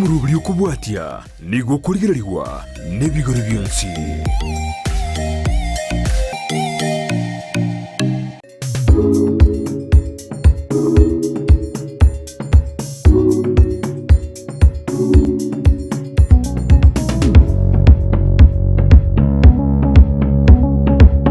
Omoroberi okobwatia nigo okorigererigwa nebigori bionsi.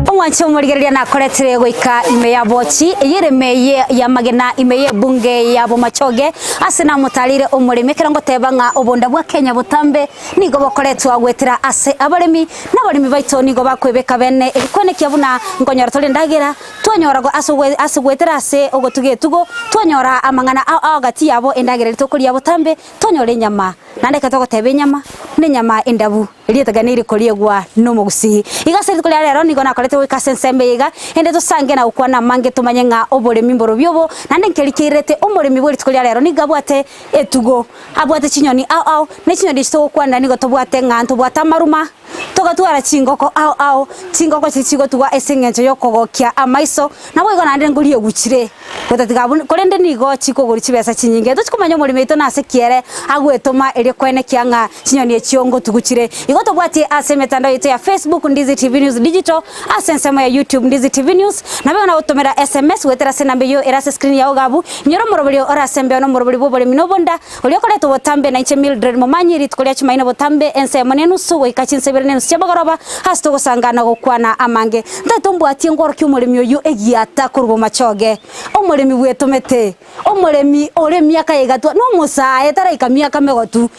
Omwanche omorigereria nakoretire goika ime ya bochi eye ereme eye y'amagena ime y'ebunge ya Bomachoge ase namotarire omoremi ekero ngoteba ng'a obonda bwa Kenya botambe nigo bokoretwa goetera ase abaremi na abaremi baito nigo bakwebeka bene ebikwenekia buna nkonyora tore endagera Twanyora ase ase goetera ase ogotuga etugo, twanyora amang'ana ao ao gati yabo endagera eria tokoria botambe, twanyora enyama. Naende ekero togoteba enyama, nenyama endabu, eria etaganeire koriegwa nomogusii. Igo ase rituko ria rero nigo nakorete goika ase ensemo eye iga, ende tosange na gokwana amange tomanye ng'a oboremi mborobio obo, naende nkeri keirete omoremi bwe rituko ria rero nigo abwate etugo, abwate chinyoni ao ao, ne chinyoni echi togokwanera nigo tobwate ng'a ntobwate amaruma, Togatwara chingoko ao ao, chingoko chiria chigotugwa ase engencho y'okogokia amaiso, naboigo naende ngoriegwa chire gotatiga abwo, korende nigo chikogorwa chibesa chinyinge. Tochi komanya omoremi oito nase ki ere agwetoma erio koenekia ng'a chinyoni echio ngotugu chire. Igo tobwatie ase emetandao yaito ya Facebook Ndizi TV News Digital, ase ensemo ya YouTube Ndizi TV News, naboigo nagotomera SMS goetera ase enamba eyio ere ase screen yao iga abwo, inyora omoroberio ore ase embeo na omoroberi bw'oboremi na obonda, Oria okoretwa botambe nainche Mildred Momanyi, rituko ria Chumaine botambe ensemo nenusu goika chinsa ibere nenusu chia mogoroba, ase togosangana gokwana amange. Ntaete ombwatie nkworokie omoremi oyio egiata korwa bomachoge, omoremi bwetomete, omoremi ore emiaka ya igatwa, nomosae taraika miaka megotu,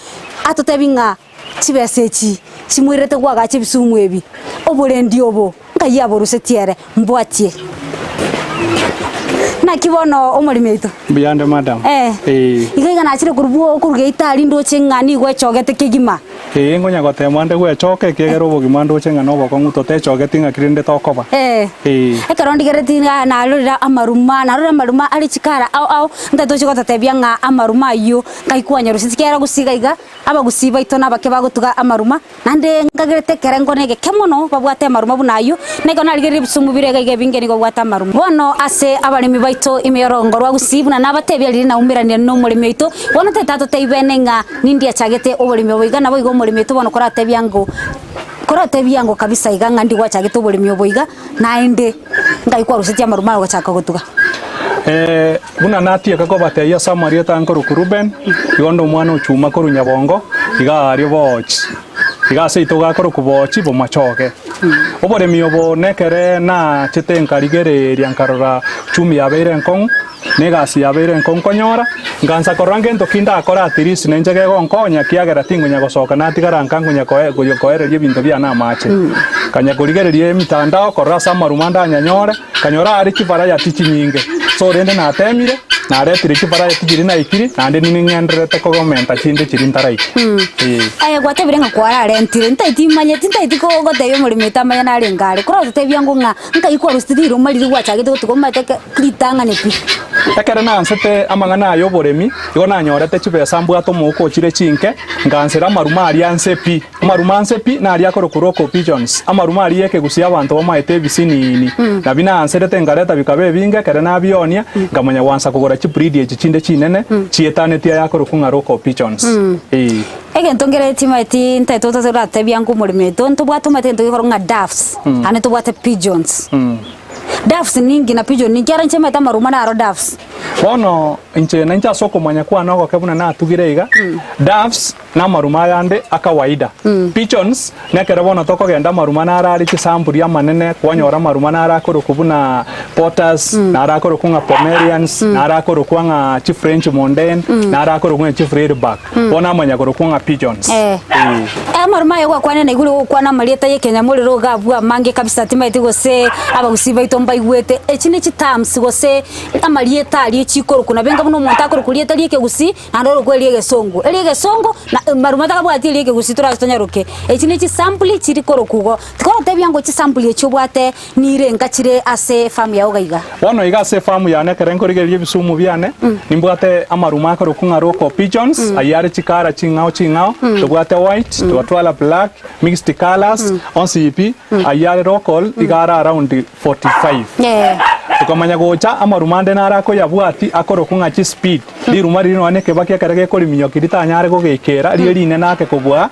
atotebi ng'a chibesa echi chimoirete goagacha ebisumu ebi, oborendi obo nkai aborusetie ere, mbwatie. Naki bono omoremi oito? Mbuyande madam. Eh. Eh. Iga iga nachire korwa bwo korwa geita aria ndoche ng'a nigo echogete kegima. Ee, nkonya gotema nde gwechoka ekiagera obogima ndoche ng'a nobokong'u totechogeti ng'aki rende tokoba. Eh. Ee. Ekero ndigereti ng'a narorire amaruma, narorire amaruma are chikara ao ao, ntaete oche gototebia ng'a amaruma ayio nkai kwanyarusia ekiagera gose iga iga, abagusii baito nabake bagotuga amaruma, Naende nkagerete ekerengo na egeke mono babwate amaruma buna ayio, na ekero narigereire ebisumu bire iga iga ebinge nigo babwate amaruma. Bono ase abaremi baito ime y'orogongo rwa Gusii, buna nabatebia riria naumeranire nomoremi oito, bono tari tatotebi bene ng'a nindi achagete oboremi obo iga, naboigo omoremi oito bono koratebia ango koratebia ango kabisa iga ng'a ndi gwachagete oboremi obo iga, naende nkai kwarusetie amaruma aye ogachaka gotuga. Buna natieka kobatebia ase amarieta nkorokwa Ruben, igo onde omwana o Chuma korwa Nyabongo, iga aaria boochi, iga ase aito gakorokwa boochi bomachoge. Oboremi obo nekere nachete nkarigereria nkarora chumi yabeire enkong'u, na egasi yabeire enkong'u konyora, nkansa korora ngento ki ndakore at least nainche kegonkonya kiagera tinkonya gosoka natigara nka nkonya koe koereria ebinto biane amache. Nkanya korigereria emitandao korora ase amaruma ndanyanyore, Nkanyora aare chivarayati chinyinge. So rende nateemire, naretire chivarayati chiria naikiri, naende ning'endererete kogomenta chinde chiria ntaraiki. Ee. Aye gwatebire ng'a kwararentire, ntaeti manyeti, ntaeti ko gotebia omoremi oito amanye narenge are. Korototebia ng'o ng'a nkai kwaruseti riruma riria gwachagete gotuga omanyete ke ritang'ani pi. Ekero nansete amang'ana aya oboremi, igo nanyorete chibesa mbwate omouko ochire chinke, nkansera amaruma aria nse pi. Amaruma anse pi naria akorokwa local pigeons, amaruma aria y'ekegusi abanto bamaete ebisiniini. Nabio naanserete nkareta bikaba ebinge, ekero nabionia, nkamanya gwansa kogora chibreed echi chinde chinene, chietanetie aya akorokwa ng'a local pigeons. Ee. Egento nkere timaeti ntaete oratebia ng'a omoremi oito ntobwate omanyete egento gekorokwa ng'a doves, naende ntobwate pigeons. Doves ninki na pigeon ninki? Ekiagera inche maete amaruma naro doves. Bono inche nainche ase okomanya kwane ogoke buna natugire iga, doves Namaruma ayande a kawaida. Pigeons, nekero bono tokogenda amaruma naro are chisampuri amanene, kwanyora amaruma naro akorokwa buna Potters, naro akorokwa ng'a Pomerians, naro akorokwa ng'a chifrench mondain, naro akorokwa ng'a chifreerbag. Bono amanya korokwa ng'a pigeons. Eh. Eh. Amaruma aya gwakwanire naigure gokwana amarieta ya ekenyamorero iga abwo amange kabisa timaeti gose abagusii baito mbaigwete. Echi ne chiterms gose amarieta aria chikorokwa nabo enga buna omonto akorokwa rieta ria ekegusii Naende orokwe eria egesongo, eria egesongo na maruma takabwati eria ekegusii torache tonyaroke. Echi ne chisampuli chiri korokwa igo. Tikorotebia ngo chisampuli echi obwate nire nka chire ase efamu yao iga iga. Bono iga ase efamu yane ekero nkorigereria ebisumu biane, nimbwate amaruma akorokwa ng'a local pigeons, ayio are chikara ching'ao ching'ao, tobwate white, twatwara black, mixed colours, onsi pi, ayio are local iga are around 45. Eh. Tokamanya gocha amaruma ande naro akoyabwati akorokwa ng'a chispeed. Riruma riria nonya nekebaki ekero gekoriminyokia ritanyare gogeikera rire rinene ake kobua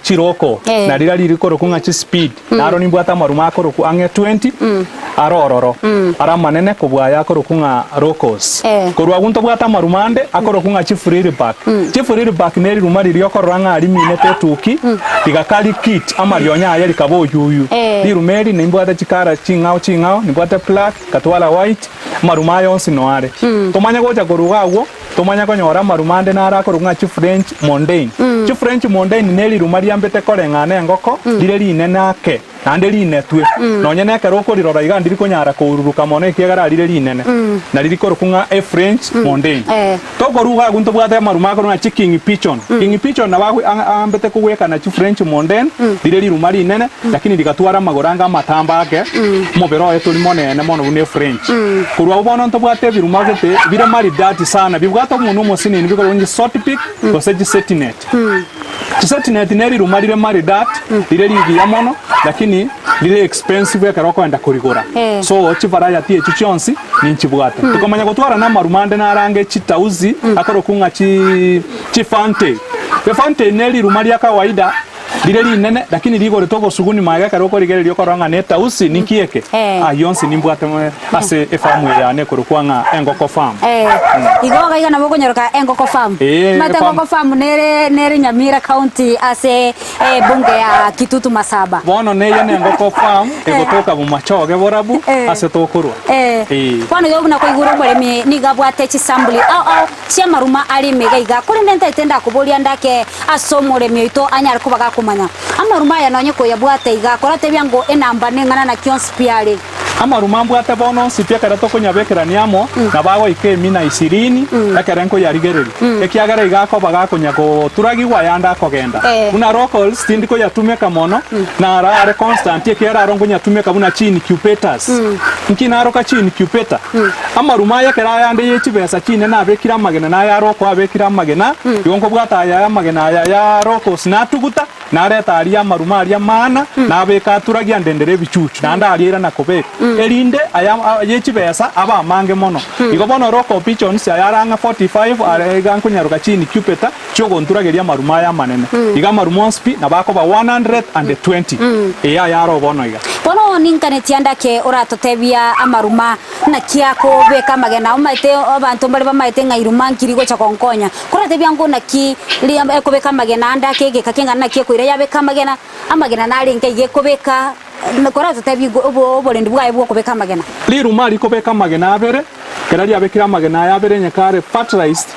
chiroko na riria ririkorokwa ng'a chispeed. Naro nimbwate amaruma akorokwa ang'e 20 are ororo are amanene kobua aya akorokwa ng'a locos. Korwa agwo ntobwate amaruma ande akorokwa ng'a chifrilback. Chifrilback neriruma riria okorora ng'a riminete etuki rigaka kit amarionya aye rikaba oyuyu. Riruma eri nimbwate chikara ching'ao ching'ao, nimbwate black, nkatwara white, amaruma aya onsi noare. Tomanye gocha korwa iga agwo, tomanye konyora amaruma ande naro akorokwa ng'a chifrench mondain. Chifrench mondain neriruma riambete koreng'ana engoko, rire rinene ake, naende rinetwe. Nonye nekero okorirora iga ndiri konyara koururuka mono ekiagera rire rinene, nari rikorokwa ng'a efrench mondain. Tokorwa iga agwo ntobwate amaruma akorokwa ng'a chiking pigeon. King pigeon nabo agwe aambete kogwekana chifrench mondain, rire riruma rinene, lakini rigatwara amagoro ange amatambe ake, omobere oye tori monene mono buna efrench. Korwa agwo bono ntobwate ebiruma gete bire maridadi sana, bibwate omonwa omosinini bikorokwa ng'a chisotpic gose chisetinet. Chisetinet neriruma rire maridadi, rire rigiya mono, lakini rire expensive ekero okoenda korigora. So chivariety echio chionsi ninchibwate. Tokamanya gotwara namaruma ande narange chitausi akorokwa ng'a chi chifantail. Efantail neriruma ria kawaida rire rinene lakini rigorete obosuguni magega ekero okorigereria okorora ng'a netausi ninki eke. Ayio onsi nimbwate ase efamu eye yane ekorokwa ng'a Engoko Farm. Igo iga iga nabo okonyoroka Engoko Farm. Ee, Omanyete farm. Engoko Farm nere nere Nyamira County ase ebunge ya Kitutu Masaba. Bono neye nengoko farm egotoka bomachoge borabu ase tokorwa. Ee. Bono igo buna koigure omoremi nigo abwate chisambuli ao ao chi'amaruma are ime iga iga, korende ntaete ndakoboria ndake ase omoremi oito anyare koba gakomanya. Amaruma aya nonye koyabwate iga, koratebia ngo enamba neng'ana naki onsi pi are. Amaruma mbwate bono onsi pi ekero tokonyabekerania amo, nabo agoika emina ishirini ekero nkoyarigereria, ekiagera iga akoba gakonya goturagigwa ayande akogenda. Buna locals tindi koyatumeka mono, naro are constant ekiagera aro nkonyatumeka buna chi-incubators. Nki naroka chi-incubator? Amaruma aya ekero ayande ye chibesa chinene abekire amagena na aya roko abekire amagena, igo nkobwata aya amagena aya ya locals natuguta, Narete aria amaruma aria mana, nabeka aturagia ndendere ebichuchu, naende aria airana kobeka, erinde aya ye chibesa abe amange mono. Igo bono ore okopicha onsi aya are ang'e 45 are iga nkonyaroka chiinikupeta chi'ogonturageria amaruma aya amanene. Iga amaruma onsi pi nabo akoba 120. Ee aya aro bono iga. Bono ninkanetie ande ake oratotebia amaruma naki akobeka amagena, omanyete abanto mbare bamaete ng'a iruma nkiri gocha gonkonya. Koratebia ng'o naki riria ekobeka amagena ande ake egeka keng'ana naki ekoira yabeka amagena, amagena narenge iga ekobeka, koratotebie igo obo oborendi bwaye bw'okobeka amagena. Riruma rikobeka amagena abere, ekero riabekire amagena aya abere onye kare fertilized,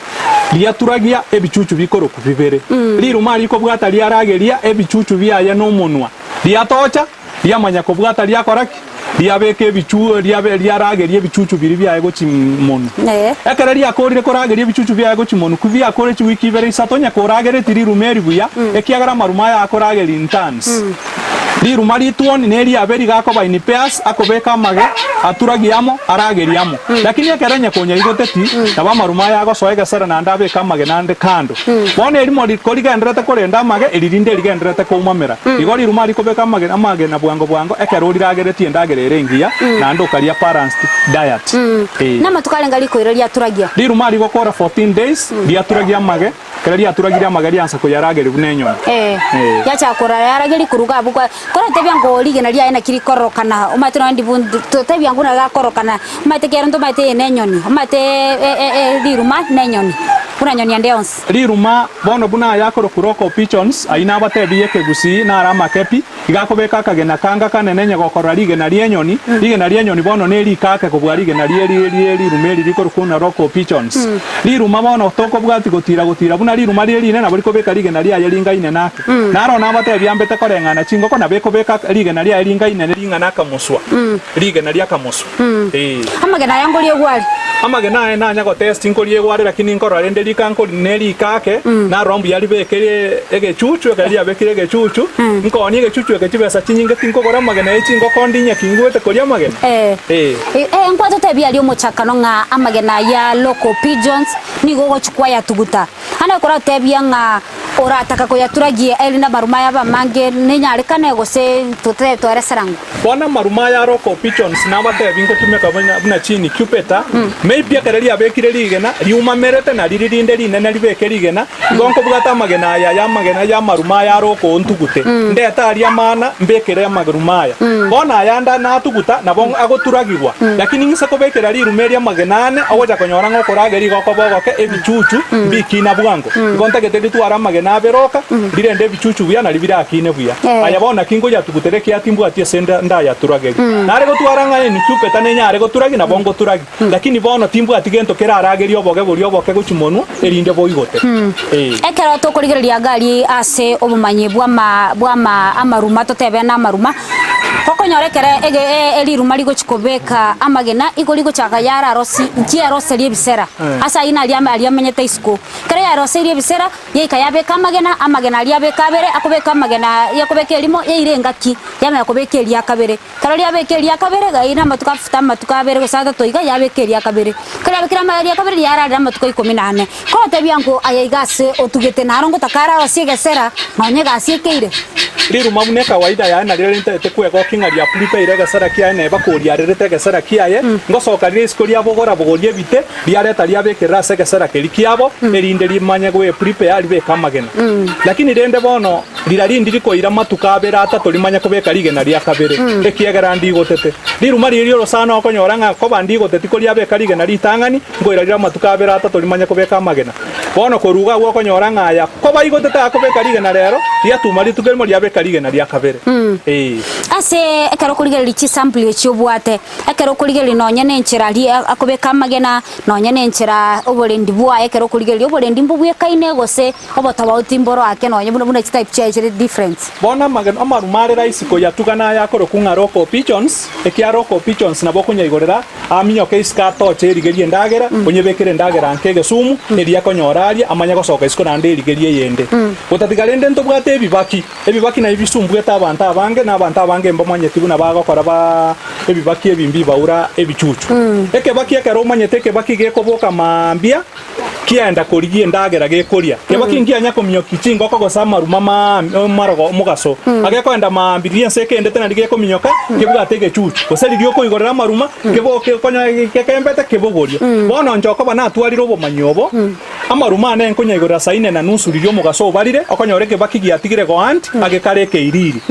riaturagia ebichuchu bikorokwa bibere. Riruma rikobwata riarageria ebichuchu biaye nomonwa, riatocha. Riamanya kobwata riakora ki? Riabeka ebichu riabe riarageria ebichuchu biria biaye gochia monwe. Ekero riakoorire korageria ebichuchu biaye gochia monwe, biakoorire chiwiki ibere isato, onye koragereti riruma eri buya, ekiagera amaruma aya akorageria in turns. Riruma rituoni neriabe rigakoba in pairs, akobeka amage, aturagie amo, aragerie amo. Lakini ekero onye konyaigoteti, nabo amaruma aya agosoa egesera naende abeke amage naende kando. Bono erimo korigendererete korenda amage, eri rinde erigendererete koumamera. Igo riruma rikobeka amage amagena bwango bwango ekero orirageretie endagera ere engiya, naende okaria balanced diet. Ee. Namatuko arenge rikoira riaturagia. Riruma rigokora 14 days riaturagia amage, ekero riaturagirie amage riansa koyarageria buna enyoni. Ee. Ee. Yachaka korara yarageria koruga abwo kwa koratebia ngo rigena riaye naki rikororokana omanyete nonye ndibu totebia nguna gakororokana omanyete kero ntomaete eye nenyoni omanyete riruma nenyoni buna nyoni ende yonsi. Riruma bono buna aya akorokwa Rock of Pigeons, ayio nabatebirie ekegusii, naro amake pi, iga akobeka akagena kanga kanene onye gokorora rigena ri'enyoni, rigena ri'enyoni bono nerikake kobua rigena rie rie rie riruma eri rikorokwa buna Rock of Pigeons. Riruma bono tokobwati gotira gotira buna riruma rire rinene nabo rikobeka rigena riaye ringaine nake. Naro nabatebie ambete koreng'ana chingoko nabo ekobeka rigena riaye ringaine ring'ana akamoswa, rigena ri'akamoswa. Ee. Amagena aya nkoriegwa are. Amagena aye nanya gotesti nkoriegwa are, lakini nkorora rende rika nkori nerika ake, narora mbuya ribekerie egechuchu, ekero riabekire egechuchu, nkoonia egechuchu eke chibesa chinyinge tinkogora amagena ye chingoko ndinye kingwete koria amagena. Eh. Ee. Eh, nkwatotebia aria omochakano ng'a amagena aya local pigeons nigo ogochia kwayatuguta. Ande koratebia ng'a. Orataka koyaturagia erinde amaruma aya abe amange, nenyarekane gose totebe tware eserango? Bono amaruma aya are oko pigeons nabatebi ngotumeka buna buna chini cupeta, maybe ekero riabekire rigena riumamerete na riria rinde rinene ribeke rigena, igo nkobwata amagena aya ya amagena ya amaruma aya are oko ntugute, ndete aria amana mbekere amaruma aya. Bono aya nda natuguta nabo agoturagigwa, lakini ng'ise kobekera riruma eri amagena ane, ogocha konyora ng'a okorageria igo okoba ogoke ebichuchu mbikina bwango. Igo ntagete ritware amagena abere oka, rirende ebichuchu buya nario birakine buya. Aya bono naki nkoyatugutera ekiagera timbwati ase ndayaturagerie. Nare gotwara ng'a enusu nenyare goturagia, nabo ngoturagia, lakini bono timbwati gento keraragerie oboge boria oboke gochia monwa, erinde boigote. Ee. Ekero tokorigereria gari ase obomanyi bw'ama bw'ama amaruma totebe namaruma, okonyora ekere ege e riruma rigochi kobeka amagena igo rigochaka yararosi nchiaroseria ebisera ase ayio naria aria amenyete isiko. Ekero yaroseirie ebisera, yaika yabeka amagena, amagena aria abeka abere, akobeka amagena yakobeka erimo, yaira engaki, yamanya kobeka eria kabere. Ekero riabeka eria kabere, yaira amatuko afuta amatuko abere gose atato iga, yabeka eria kabere. Ekero yabekire ama eria kabere riararire amatuko ikomi na ane. Kogotebia ng'o aye iga ase otugete naro ngotaka ararosie egesera, nonya egasi ekeire. Riruma buna ekawaida yaye nario rintagete kwegokia ng'a riaprepare egesera kiaye neba koriarerete egesera kiaye, ngosoka rire isiko riabogora-bogoria ebite, riareta riabekerera ase egesera keria kiabo, erinde rimanye gwe-prepare ribeke amagena. Lakini rende bono rira rindi rikoira amatuko abere atato rimanye kobeka rigena ria kabere, ekiagera ndigotete. Riruma riria ri'orosana okonyora ng'a koba ndigoteti koriabeka rigena ritang'ani, nkoira rire amatuko abere atato rimanye kobeka amagena. Bono korwa iga agwo okonyora ng'a aya koba igotete akobeka rigena rero, riatuma rituko erimo riabeka rigena ria kabere. Ee. Ase ekero okorigereria chisampuli echi obwate, Ekero okorigereria nonya nenchera aria akobeka amagena, nonya nenchera oborendi bwaye ekero okorigereria oborendi mbobwekaine gose obotofauti mboro ake nonya buna buna chitype chiaye chire different. Bono amagena amaruma are rahisi koyatuga naya akorokwa ng'a local pigeons, ekiagera local pigeons nabo okonyaigorera aminyoke isiko atoche erigerie endagera, onyebekere endagera nke egesumu, eria akonyora aria amanye gosoka isiko naende erigerie eyende. Gotatiga rende ntobwate ebibaki. Ebibaki nabio bisumbuete abanto abange, na abanto abange mbamanyeti buna bagokora ba ebibaki ebi mbibaura ebichuchu. Ekebaki ekero omanyete ekebaki gekoboka mambia, kiaenda korigia endagera gekoria. Kebaki nkianya kominyokia chingoko gose amaruma maambi marogo omogaso. Agekoenda maambia riria ense ekendete nario gekominyoka kebwate egechuchu. Gose riria okoigorera amaruma keboke konya gekembete kebogorie. Bono inche okoba natwarire obomanyi obo. Amaruma ane nkonyaigorera saa ine na nusu riria omogaso obarire, okonyora ekebaki giatigire goanti, agekare ekeiriri.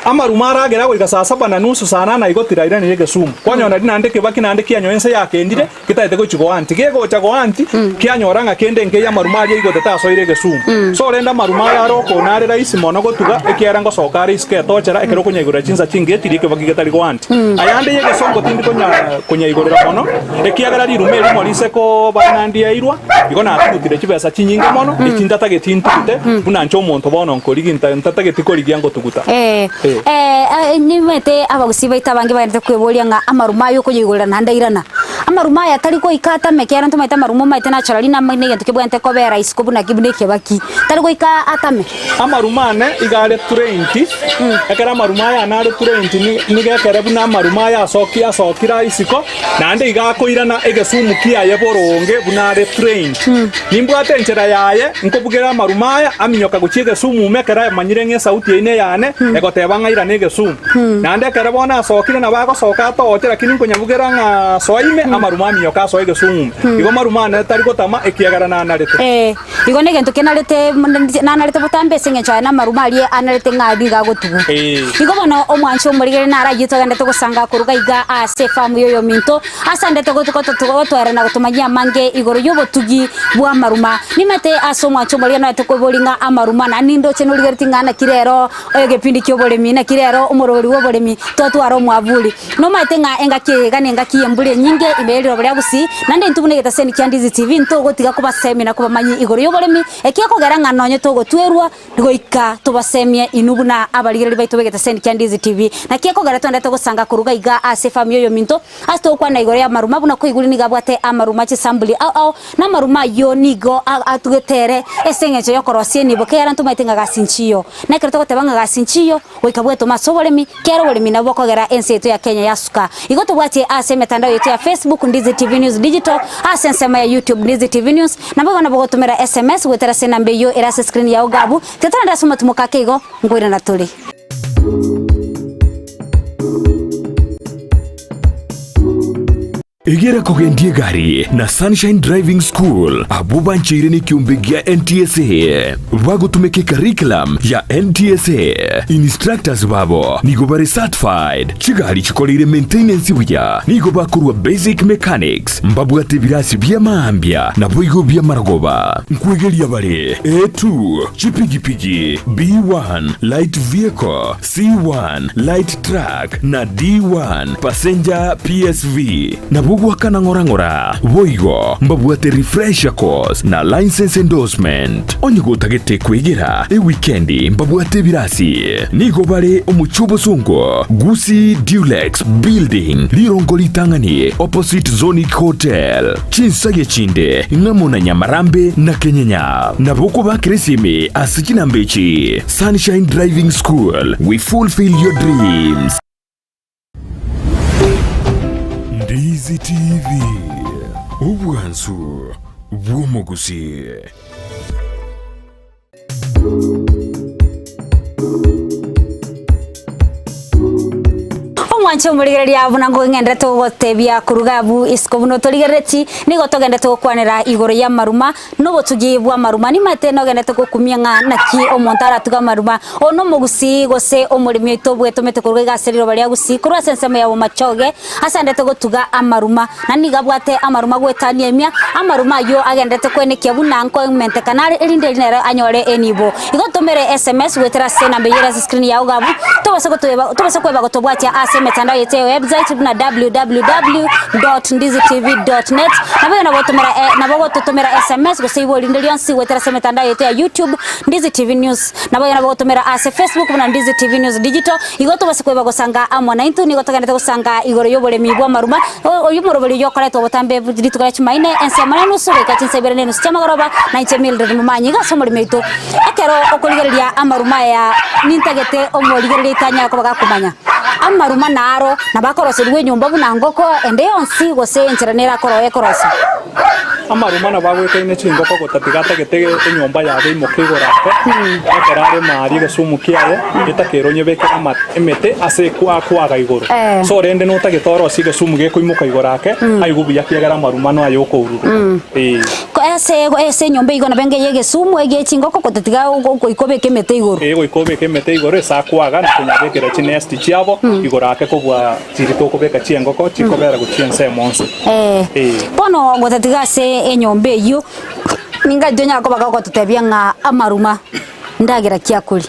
Amaruma aragere agoika saa saba na nusu, saa nane aigo tirairaneria egesumu. Kwanyora nario naende ekebaki naende kianyoa ense yakendire, getagete gochia goanti. Gegocha goanti, kianyora ng'a kende nkeiyo amaruma aria aigotete asoire egesumu. So rende amaruma aya are okona are rahisi mono gotuga, ekiagera ngosoka are isiko etochera ekero okonyaigorera chinsa chingiya chiria ekebaki getari goanti. Ayande y'egesongo tindi konya konyaigorera mono. Ekiagera riruma erimo rise koba ng'a ndiairwa, igo natugutire chibesa chinyinge mono, echi ntatageti ntugute, buna inche omonto bono nkorigia, nta- ntatageti korigia ngotuguta. Eh, Eh. eh, eh, nimanyete abagusii baito abange bagenderete kweboria ng'a amaruma aya okoyaigorera naende airana. Amaruma aya tari goika atame ekiagera ntomaete amaruma omanyete naturally nama na egento kebwenerete kobera isiko buna ki buna ekebaki. Tari goika atame. Amaruma ane iga are trained, ekero amaruma aya ane are trained ni- nigo ekere buna amaruma aya asoki asokire aa isiko, naende iga akoirana egesumu kiaye boronge buna are trained. Nimbwate enchera yaye, nkobugera amaruma aya, aminyoka gochia egesumu ime ekero amanyire ng'a esauti eyio neyane, egoteba ng'a airane egesumu. Naende ekero bono asokire nabo agosoka atoche lakini nkonyabugera ng'a soa ime, amaruma aminyoka asoe egesumu ime. Igo maruma ane tari gotama ekiagera nanarete. Eh, Igo negento kenarete nanarete botambe ase engencho aye namaruma aria anarete ng'a nigo agotugwa. Igo bono omwancho omorigere naro ayio togendete gosanga koruga iga ase efamu y'oyominto, ase andete gotwera na gotomanyia amange igoro y'obotugi bw'amaruma. Nimete ase omwancho omorigere noete koboria ng'a amaruma naende nindoche norigeretie ng'a naki rero egepindi ki'oboremi, naki rero omoroberi bw'oboremi twatwara omwaburi. Nomaete ng'a engaki eye iga nengaki y'embura enyinge ime ye riroba ria Gusii, naende intwe buna egetaseni kia Ndizi TV ntogotiga kobasemia na kobamanyia igoro y'oboremi, ekiekogera ng'a nonye togotwerwa goika tobasemie inwe buna abarigereria baito b'egetaseni kia Ndizi TV. Naki ekogera twendete gosanga koruga iga ase efamu y'oyominto, ase togokwana igoro y'amaruma buna koigure nigo abwate amaruma chisambuli ao ao, na amaruma ayio nigo. nigo atugete ere ase eng'encho y'okorosia enibo, kera ntomaete ng'a gasi nchiyo. Na ekero togoteba ng'a gasi nchiyo, goika bwetome ase oboremi, kera oboremi nabwo bokogera ense yaito ya Kenya yasuka. Igo tobwatie ase emetandao yaito ya Facebook, Ndizi TV News Digital, ase ensemo ya YouTube, Ndizi TV News, naboigo nabo gotomera SMS goetera ase enamba eyio ere ase escreen yao iga abwo, tiga torende ase omotimoko ake igo, nkoirana tore. Egera kogendia egari na Sunshine Driving School abwo bancheire nekiombe gia NTSA bagotumeka ecurriculum ya NTSA. Instructors babo nigo bare certified, chigari chikoreire maintenance buya, nigo bakorwa basic mechanics, mbabwate ebirasi bia maambia naboigo bi'amarogoba. Nkwegeria bare A2, chipigipigi, B1, light vehicle, C1, light truck, na D1, passenger PSV. Nabwo goakana ng'ora ng'ora. Boigo mbabwate refresher course na licence endorsement. Onye gotagete kwegera ewikendi mbabwate ebirasi. Nigo bare omochie obosongo, Gusii Dulux Building, rirongo ritang'ani opposite Zonic Hotel. Chinsagia chinde ng'amo na Nyamarambe na Kenyenya. Nabo okobakera esimi ase chinamba echi, Sunshine Driving School, we fulfill your dreams. Ndizi TV, obwansu bw'omogusii. Omwanche omorigereria buna ngogeng'enderete gogotebia koruga abwo isiko buna otorigerereti, nigo togendete gokwanera igoro y'amaruma, na obotugi bw'amaruma. Nimanyete nogendete gokumia ng'a naki omonto aratuge amaruma. Oyo nomogusii gose omoremi oito bwetomete korwa iga ase riroba ria Gusii, korwa ase ensemo ya Bomachoge, ase aendete gotuga amaruma. Na nigo abwate amaruma goetania emia, amaruma ayio agenderete koenekia buna nkoementekana are, erinde eri nere anyore enibo. Igo tomere sms goetera ase enamba eyio ere ase screen yao iga abwo, tobase gotoeba tobase kweba gotobwatia ase emetandao yaito ya website buna www dot ndizitv dot net, naboigo nabo otomera nabo ogototomera sms gose ibori rinde rionsi goetera ase emetandao yaito ya YouTube, Ndizi TV News. Naboigo nabo ogotomera ase Facebook buna Ndizi TV News Digital, igo tobase kweba gosanga amo naintwe nigo togenderete gosanga igoro y'oboremi bw'amaruma, oyio omoroberi oyio okoretwa botambe rituko ria Chumaine ensemo na enusu goika chinsa ibere na enusu chi'amagoroba, na inche Mildred Momanyi iga ase omoremi oito. Ekero okorigereria amaruma aya nintagete omorigereria oito anyare koba gakomanya amaruma naro nabo akoroserigwa enyomba buna ngoko ende yonsi gose enchera nere akoro ekorosia. Amaruma nabo agwekaine chingoko gotatiga atagete enyomba yabo eimoke igoro ake, ekero are maaria egesumu kiaye, etakeire onyebekere ama emete ase akwaga igoro. So rende notagete orosie egesumu gekoimoka igoro ake, aigwe buya kiagera amaruma no aye okoururwa. Ee. Ase ase enyomba igo nabo enga ey'egesumu egie chingoko gotatiga goika obeke emete igoro. Ee, goika obeke emete igoro ase akwaga na konyabekera chinesti chiabo igoro ake kobua Chiri tokobeka chiengoko chikobera gochia ensemo onsi. Ee. Bono gotatiga ase enyomba eyio, ningache onyare koba gogototebia ng'a amaruma ndagera ki akoria?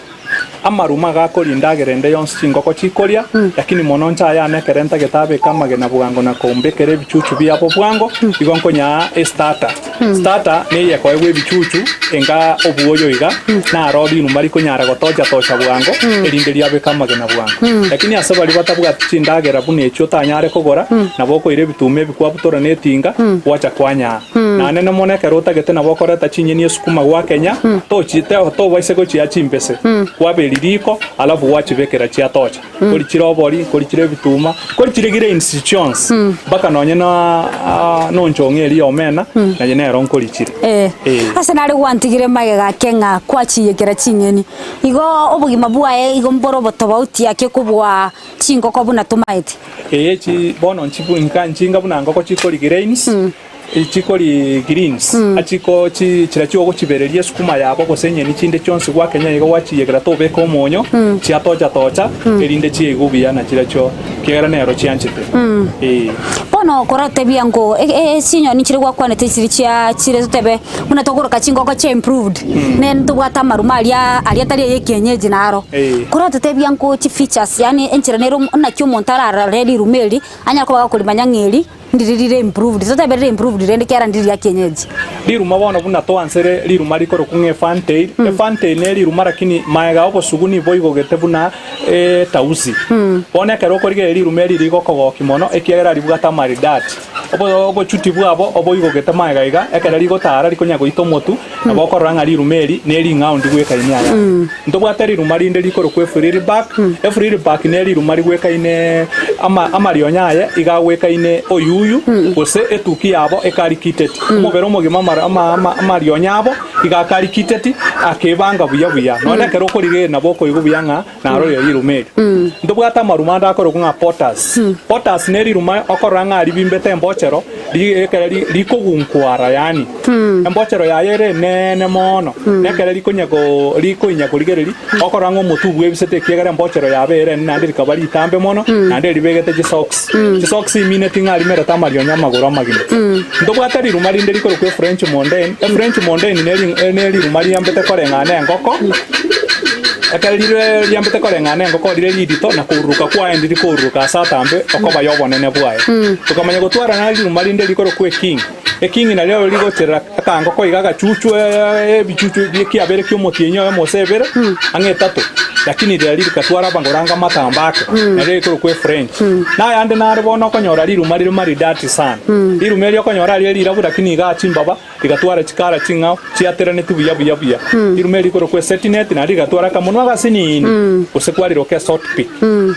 Amaruma gakoria endagera ende yonsi chingoko chikoria, lakini mono nche ayane ekero ntagete abeke amagena bwango na kombekera ebichuchu biabo bwango, igo nkonyaa estarter. Starter neye ekoegwa ebichuchu enga obwoyo iga, naro riruma rikonyara gotocha-tocha bwango, erinde riabeke amagena bwango. Lakini ase baria batabwati chindagera buna echio otanyare kogora, nabo okoira ebituma ebi kwabutora na etinga, gwacha kwanyaa. Naende mono ekero otagete nabo okoreta chinyeni esukuma gwakenya, tochi tobaise gochia chimbese, kwaberia riko, alafu gwachibekera chiatocha. Nkori chire obori, nkori chire ebituma, nkori chire grains chionsi, mpaka nonye na nonchong'a eria ya omena, naye nero nkori chire. Eh, Eh. ase nare gwantigire magega ake ng'a kwachiyekera ching'eni. Igo obogima bwaye igo mbore obotobauti ake kobua chingoko buna tomaete. Ee, chi bono nchibu nka nchinga buna ngoko chikori grains, Chikori greens, achiko chi chiria chiogochibereria esukuma yabo gose enyeni chinde chionsi gwakenya iga gwachiyekera tobeka omonyo, chiatocha tocha, erinde chiaigwa buya na chirechio ekiagera nero chianchete. Ee. Bono koratebia ngo e- e- chinyoni chiria gwakwanete chiri chia chire totebe buna tokoroka chingoko chia improved, ne ntobwate amaruma aria aria atari aya ekienyeji naro. Eh. Koratotebia ngo chifeatures yaani enchera nere omo naki omonto ararore riruma eri, anyare koba gakorimanya ng'a eri. Ndiri rire improved, totebe rire improved rende kera ndiri ria kienyeji. Riruma bono buna twansere riruma rikorokwa ng'a efantail, efantail ne riruma lakini maega obosugu nigo boigogete buna etausi. Bono ekero okorigereria riruma eri rigokogokia mono ekiagera ribwate amaridadi. Obochuti bwabo oboigogete magega iga, ekero rigotara rikonya goita omotu, nabo okorora ng'a riruma eri nering'ao ndigwekaine aya. Ntobwate riruma rinde rikorokwa efriribak, efriribak neriruma rigwekaine ama amarionya aye iga agwekaine oyuyu, gose etuki yabo ekarikiteti. Omobere omogima amar ama ama amarionya abo iga akarikiteti, akebanga buya buya. Nonya ekero okorigereria nabo okoigwa buya ng'a Narorire riruma eri. Ntobwate amaruma ande akorokwa ng'a potas. Potas neriruma okorora ng'a ribimbete embochero, ri ekere ri rikogunkwara yaani embochero yaye ere eneene mono, na ekere rikonya go rikoinya korigereria, okorora ng'a omotwe bwebisete ekiagera embochero yabo ere enene naende rikaba ritambe mono, naende ribegete chisocks. Chisocks imineti ng'a rimerete amarionya amagoro amagima. Ntobwate riruma rinde rikorokwa efrench mondain, efrench mondain neri neriruma riambete koreng'ana engoko. Ekero rire riambete koreng'ana engoko rire ririto, na koruruka kwaye ndirikoruruka ase atambe okoba y'obonene bwaye. Tokamanya gotwara nare riruma rinde rikorokwa eking. Eking nario rigocherera akangoko iga agachuchu ebichuchu bi'ekiabere ki'omotienyi oyomo gose ebere, ang'e etato, lakini riria rikatwara abangoranga amatambe ake, nario rikorokwa efrench. Nayande nare bono okonyora riruma rire maridadi sana. Riruma eri okonyora rire rirabu lakini igaa chimbaba Rigatwara chikara ching'ao chiateraneti buya buya buya. Riruma eri rikorokwa esetineti, naende rigatwara akamonwa agasinini, gose kwariroka esotpi.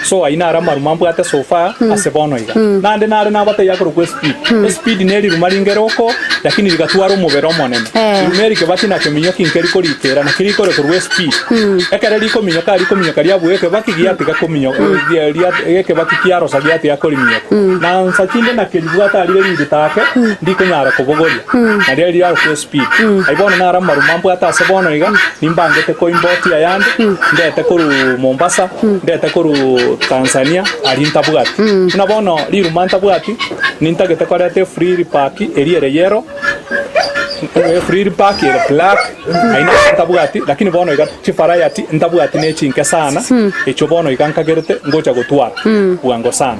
So ayio naro amaruma mbwate so far ase bono iga. Naende nare nabatebia akorokwa espeed. Espeed neriruma ringere oko, lakini rigatwara omobere omonene. Riruma eri kebaki na keminyoki nkeri korikera, naki rikorekerwa espeed. Ekero rikominyoka rikominyoka riabua ekebaki giatiga kominyoka, ekebaki kiarosa giatiga koriminyoka. Na nsa chinde nakeribwate arire ririto ake, ndikonyara kobogoria, na riria riarokwa espeed. Ayio bono naro amaruma mbwate ase bono iga, nimbangete koimport ayande, ndete korwa Mombasa, ndete korwa Tanzania, aria ntabwati. Buna bono riruma ntabwati, nintagete koreta efree park eria ere yellow, efree park ere black, ayio naro ntabwati, lakini bono iga chivariety ntabwati ne chinke sana, echio bono iga nkagerete ngocha gotwara bwango sana.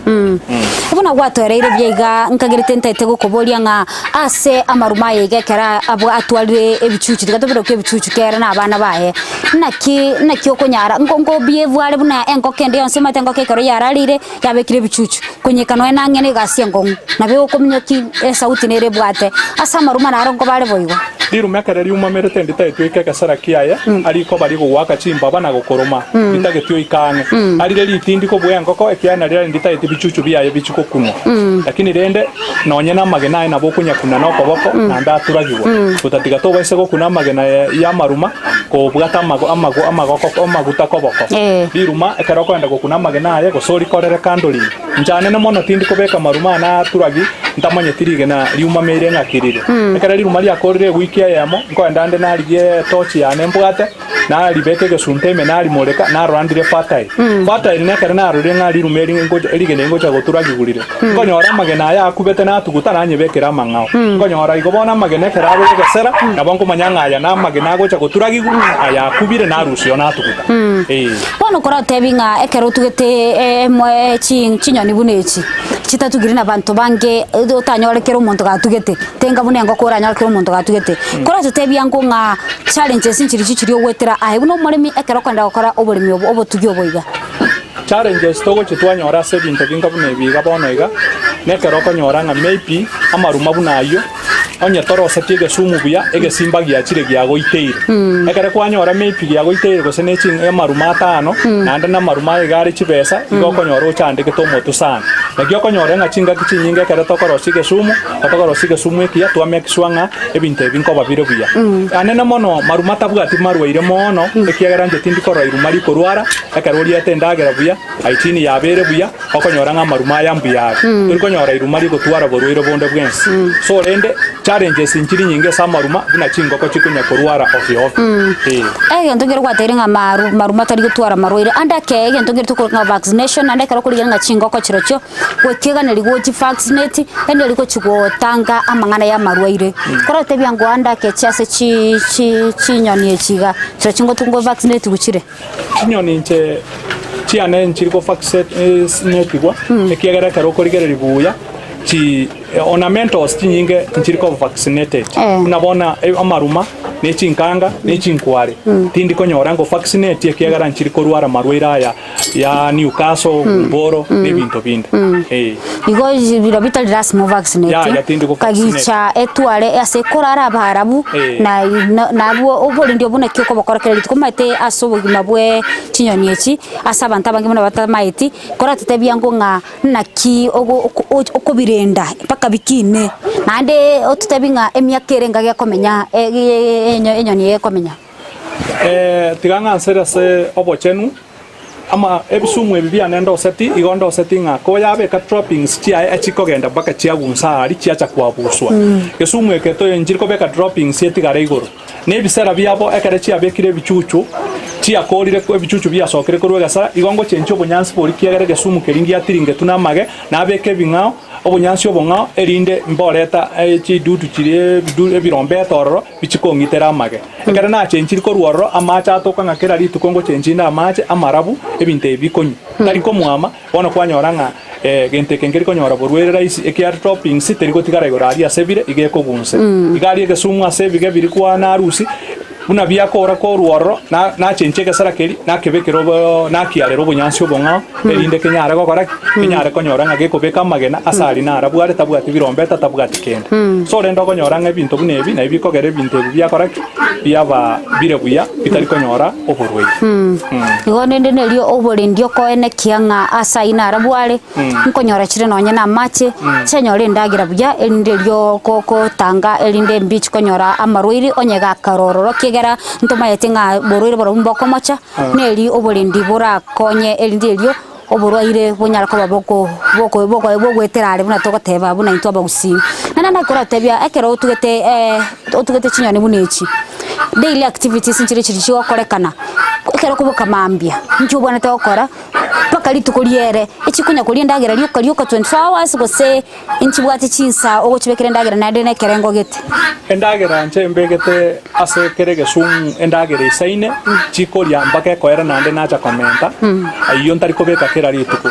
Buna gwatoereire buya iga, nkagerete ntaete gokoboria ng'a ase amaruma aya iga ekero abwo atwarire ebichuchu, tiga tobiroke ebichuchu kere na abana baye, naki naki okonyara nko nko behave are buna engoko ende yonsi omanyete engoko ekero yarareire yabekire ebichuchu, konyeka nonya na ang'e na egasi enkong'u, nabo egokominyokia esauti nere ebwate, ase amaruma naro nkobare boigo. Riruma ekero riumamerete nditaetwe oike egesera kiaye, arikoba rigogoaka chimbaba na gokoroma, nditageti oike ang'e. Arire ritindi kobua engoko, ekiagera nario nditaeti bichuchu biaye bichie gokunwa. Lakini rende nonye namagena aye nabo okonyakuna nokoboko, naende aturagigwe. Gotatiga tobaise gokuna amagena y'amaruma, kobwata amago amago amagoko amaguta koboko. Riruma ekero okoenda gokuna amagena aye, gose orikorere kando rimo. Inche anene mono tindi kobeka amaruma ane aturagi, ntamanyeti rigena riumameire ng'aki rire. Ekero riruma riakoorire ewiki eyemo, nkoenda nde narigie etochi yane mbwate, naribeka egesunte ime narimoreka, narora ndire fertile. Fertile nekero narorire ng'a riruma eri ngocha rigena eri ngocha goturagigwa rire. Nkonyora amagena aya akubete natuguta nanyebekera amang'ao. Nkonyora igo bono amagena ekero abe egesera, nabo nkomanya ng'a aya namagena agocha goturagigwa, aya akubire narusia oo natuguta. Ee. Bono koratebie ng'a ekero otugete emwe chinyoni buna echi, chitatugire nabanto bange otanyore kera omonto gatugete, tenga buna engoko oranyore kera omonto gatugete. Koratotebie ango ng'a challenges nchirichio chiria ogoetera aye buna omoremi ekero okogenda gokora oboremi obo obotugi obo iga. Challenges togochia twanyora ase ebinto binga buna ebi iga bono iga, nekero okonyora ng'a maybe amaruma buna ayio, Onye toroseti egesumu buya, egesimba giachire giagoiteire. Ekero kwanyora maybe giagoiteire gose ne ching amaruma atano, naende namaruma aye iga are chibesa, igo okonyora ochandegete omotwe sana. Naki okonyora ng'a chingaki chinyinge ekero tokorosia egesumu, tokorosia egesumu ekiya, twa make sure ng'a ebinto ebi nkoba bire buya. Anene mono maruma tabwati marwaire moono, ekiagera inche tindi korora iruma rikorwara, ekero oriete endagera buya, hygiene yabeire buya, Okonyora ng'a amaruma aya mbuya are, tori konyora iruma rigotwara oborwaire bonde bwensi. So rende, challenges nchiri nyinge ase amaruma buna chingoko chikonya korwara ovyo ovyo. Ee. Egento nkere gwateire ng'a maru maruma tari gotwara amarwaire ande ake egento nkere tokoroka ng'a vaccination naende ekero okorigereria ng'a chingoko chirochio gochieganeria gochi vaccinate yaani ori gochi gotanga amang'ana ya amarwaire. Korotebia ng'o ande ake chia ase chi chi chinyoni echi iga, chirochio ngotu ngo vaccinate chire. Chinyoni inche chiane nchiri gofaccinetigwa, ekiagera ekero okorigereria buya, chi ornamentals chinyinge nchiri koba vaccinated. Eh. Buna bono amaruma. ne chinkanga, ne chinkware. Tindi konyora ngo vaccinate ekiagera nchiri korwara amarwaire aya ya Newcastle, gumboro, na ebinto binde. Eh. Igo bira bitari lasima ovaccinate, Yaya, tindi go vaccinate. kagicha etware ase ekorara abarabu Eh. na na nabwo oborendi obwo naki okobokora kera rituko omanyete ase obogima bwe chinyoni echi, ase abanto abange buna batamaeti, koratotebia ngo ng'a naki ogo oko okobirenda mpaka bikine, naende ototebie ng'a emiaka ere enga gekomenya enyoni eye ekomenya. Tiga ng'ansere ase obochenu, ama ebisumu ebi biane ndoseti, igo ndoseti ng'a koyabeka droppings chiaye echikogenda mpaka chiagunsa aria chiacha kwabuswa. Gesumu eke nchiri kobeka droppings etigare igoro. Na ebisera biabo ekero chiabekire ebichuchu, chiakoorire ebichuchu biasokire korwa egesera, igo ngochenchia obonyansi boria kiagera egesumu keria ngiatiringetwe namage, nabeke ebing'ao, obonyansi obong'ao, erinde mboreta chidudu chiria ebidu ebirombeta ororo bichie kong'itera amage. Ekero nachenchirie korwa ororo, amache atoka ng'a kera rituko ngochenchia inde amache amarabu, ebinto ebi bikonywa. Tari komwama, Bono kwanyora ng'a egento eke nkeri konyora borwaire rahisi, ekiagera droppings teri gotigara igoro aria ase ebire, iga ekogunse. Iga aria egesumu ase ebige biria kwa narusia, buna biakora korwa ororo, na nachenchia egesera keria, nakebekera obo nakiarera obonyansi obong'ao, erinde kenyare gokora ki? Kenyare konyora ng'a gekobeka amagena ase aria narabwo are tabwati birombeta tabwati kende. So rende okonyora ng'a ebinto buna ebi nabio bikogera ebinto ebi biakora ki? Biaba bire buya bitari konyora oborwaire. Igo rende nerio oborendi okoenekia ng'a ase ayio narabwo are, nkonyora chire nonye na amache, chianyore endagera buya, erinde erio ko- kotanga erinde mbi chikonyora amarwaire onye gakara ororo ekiagera ntomaete ng'a borwaire borobwo mbokomocha, neri oborendi borakonye erinde erio oborwaire bonyare koba boko boko boko bogoetera are buna togoteba buna intwe abagusii. Naende nakoratebia ekero otugete otugete chinyoni buna echi, daily activities nchire chiri chigokorekana, ekero okoboka mambia, inki obwenerete gokora mpaka rituko riere, echikonya koria endagera rioka rioka 24 hours gose nchibwate chinsa ogochibekera endagera naende na ekerengo gete. Endagera inche mbegete ase kera egesumu endagera eisaine, chikoria mpaka ekoera naende nacha komenta, ayio ntari kobeka kera rituko.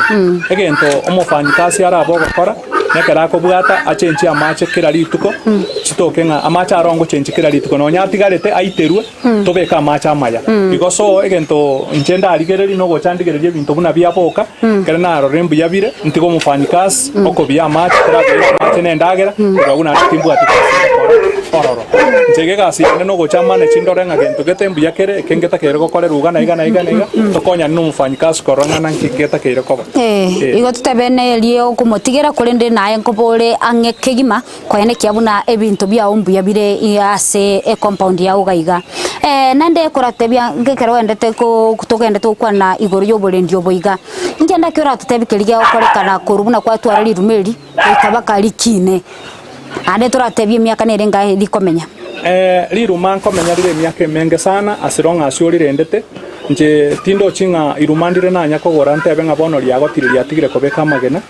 Egento omofanyikasi arabe ogokora, nekero akobwata achenchie amache kera rituko, chitoke ng'a amache aro ngochenchia kera rituko, nonya atigarete aiterwe, tobeke amache amaya. Igo so egento inche ndarigererie nogocha ndigererie ebinto buna biaboka, ekero narorire mbuya bire, ntige omofanyikasi okobia amache, ekero abeire amache na endagera, korwa agwo naende timbwati gasi ngokora ororo. Inche iga egasi yane nogocha mane chindore ng'a gento gete mbuya kere, eke ngetakeire gokorerwa iga na iga na iga na iga, tokonyane na omofanyikasi korora ng'a naki getakeire koba. Eh, igo totebe nerio okomotigera, korende naye nkobore ang'e kegima, Koenekia buna ebinto biao mbuya bire ase ecompound yao iga iga. Naende koratebia ekero oendete ko togendete gokwana igoro ya oborendi obo iga, inki ande ki oratotebie keria gegokorekana korwa buna kwatwara riruma eri goika mpaka rikine, naende toratebie emiaka nere engae rikomenya? Riruma nkomenya rire emiaka emenge sana as long as orirendete, Inche tindochi ng'a iruma ndire nanya kogora ntebe ng'a bono riagotire riatigire kobeka amagena.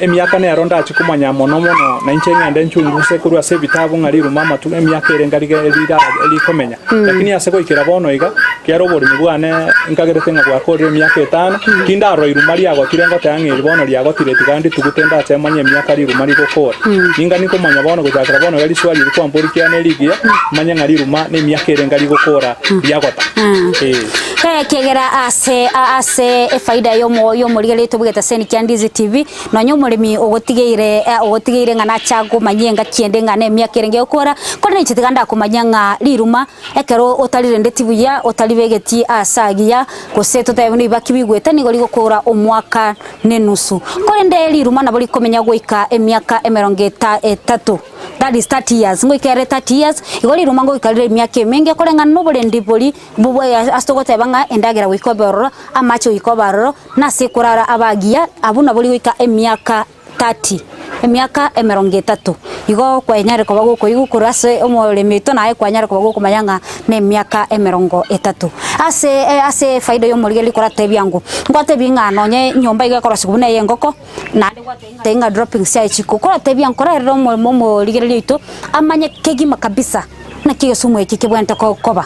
Emiaka nero ndache komanya mono mono, na inche ng'ende nchunguse korwa ase ebitabu ng'a riruma amatu emiaka ere ngarige rira rikomenya. Lakini ase goikera bono iga, kera oboremi bwane nkagerete ng'a bwakorire emiaka etano, tindarora iruma riagotire ngoteba ng'a eri bono riagotire tiga nditugute ndache manye emiaka riruma rigokora. Ningani komanya bono gochakera bono iga riswali eri kwamboria kiane rigiya, manye ng'a riruma nemiaka ere ngari gokora riagota. Ekiagera ase ase efaida yomo yomorigereria tobwete ase Nikia Ndizi TV, nonya omoremi ogotigeire ogotigeire ng'a nacha akomanyie engaki ende ng'a na emiaka erenge egokora, korende inche tiga ndakomanyia ng'a riruma ekero otarirendeti buya, otaribegeti ase agiya, gose totebe buna ebibaki bigwete nigo rigokora omwaka na enusu. Korende riruma nabo rikomenya goika emiaka emerongo eta etato. That is 30 years, ngoika ere 30 years, igo riruma ngoika rire emiaka emenge koreng'ana na oborendi boria bobwe ase togoteba ng'a endagera goika obe ororo, amache goika obe aroro, na ase ekorara abe agiya, abwo nabo rigoika emiaka 30, emiaka emerongo etato. Igo kwanyare koba gokoigwa korwa ase omoremi oito naye kwanyare koba gokomanya ng'a na emiaka emerongo etato. Ase ase efaida ya omorigereria koratebia ng'o, ngwatebie ng'a nonye enyomba iga ekorosiwa buna eye engoko, naende gwatebia ng'a droppings chiaye chiko, koratebia nkorerere omo omorigereria oito amanye kegima kabisa naki egesumu eke kebwenerete ko koba.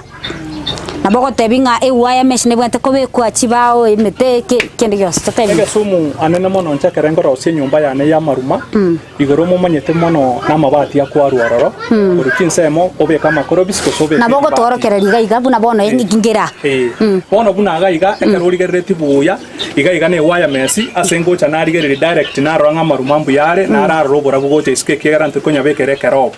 Nabo ogotebi ng'a ewaya mesh nebwenerete kobekwa chibao, emete, ke kende gionsi totebi. Egesumu anene mono inche ekero nkorosia enyomba yane y'amaruma, igoro momanyete mono namabati akwarwa ororo, korwa chinsemo obeke amakorobisi gose obeke Nabo ribati. ogotworokereria iga iga buna bono ngera. Eh, bono buna iga iga ekero origereretie buya, iga iga ne wire mesh ase ngocha narigereria direct narora ng'a amaruma mbuya are, nararora oborabu gocha isiko ekiagera ntari konyabekera ekerogo.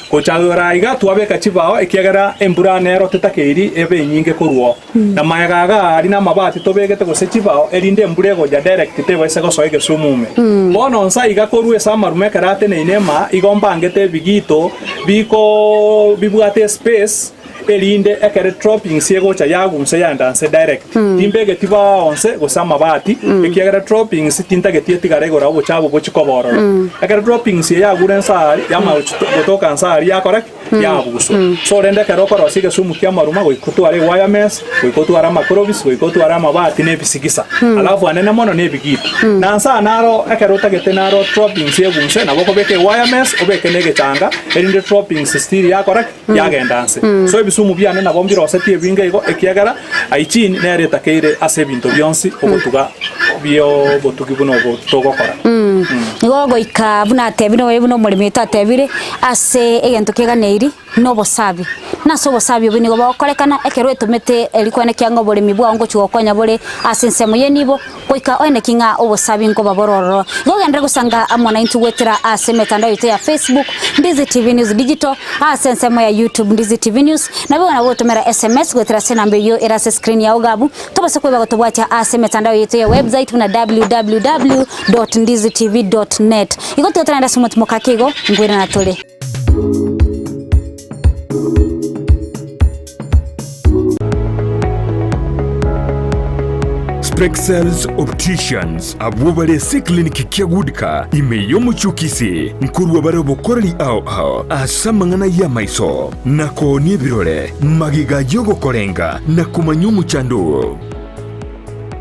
Gocha igoro iga twabeka chibao ekiagera embura nero tetakeiri ebe enyinge korwa oo. Na magega iga aria namabati tobegete gose chibao erinde embura egocha direct tebaisa gosoa egesumu ime. Bono nsa iga korwa ase amaruma ekero ateneine ema igo mbangete ebigito biko bibwate espace erinde ekere droppings egocha yagunsa yaenda nse direct. Timbegeti bao nse gose amabati, ekiagera droppings tintageti etigare igoro obochabu bochie koba ororo. Ekero droppings eye yagure nse aria, yamanya gotoka nse aria yakora ki? Yabuswa. So rende ekero okorosia egesumu ki'amaruma goika otware ewire mesh, goika otware amakorobisi, goika otware amabati na ebisigisa. Alafu anene mono na ebigito. Na nse aa naro ekero otagete naro droppings egunse, nabo okobeka ewire mesh, obeke na egechanga, erinde droppings still yakora ki? Yagenda nse. So ebisumu biane nabo mbirosetie ebinge igo, ekiagera hygiene nere etakeire ase ebinto bionsi ogotuga bi'obotugi buna obo togokora. Igo goika buna atebire oyo buna omoremi oito atebire, ase egento keganeiri na obosabi. Na ase obosabi obwo nigo bogokorekana ekero oetomete erio kwane kiang'a oboremi bwao ngochia gokonya bore ase ensemo y'enibo, goika oeneki ng'a obosabi nkoba bore ororo. Igo ogenderere gosanga amo naintwe goetera ase emetandao yaito ya Facebook, Ndizi TV News Digital, ase ensemo ya YouTube, Ndizi TV News, naboigo nabo gotomera SMS goetera ase enamba eyio ere ase escreen yao iga abwo, tobase koiba gotobwatia ase emetandao yaito ya website buna www dot ndizitv dot net. Igo tiga torende ase omotimoka ake igo, nkoirana tore. Spexels Opticians abwo bare ase eclinic kia Goodka ime y'omochie o Kisii nkorua bare obokoreri ao ao ase amang'ana y'amaiso na koonia ebirore magega y'ogokorenga na komanya omochando oo.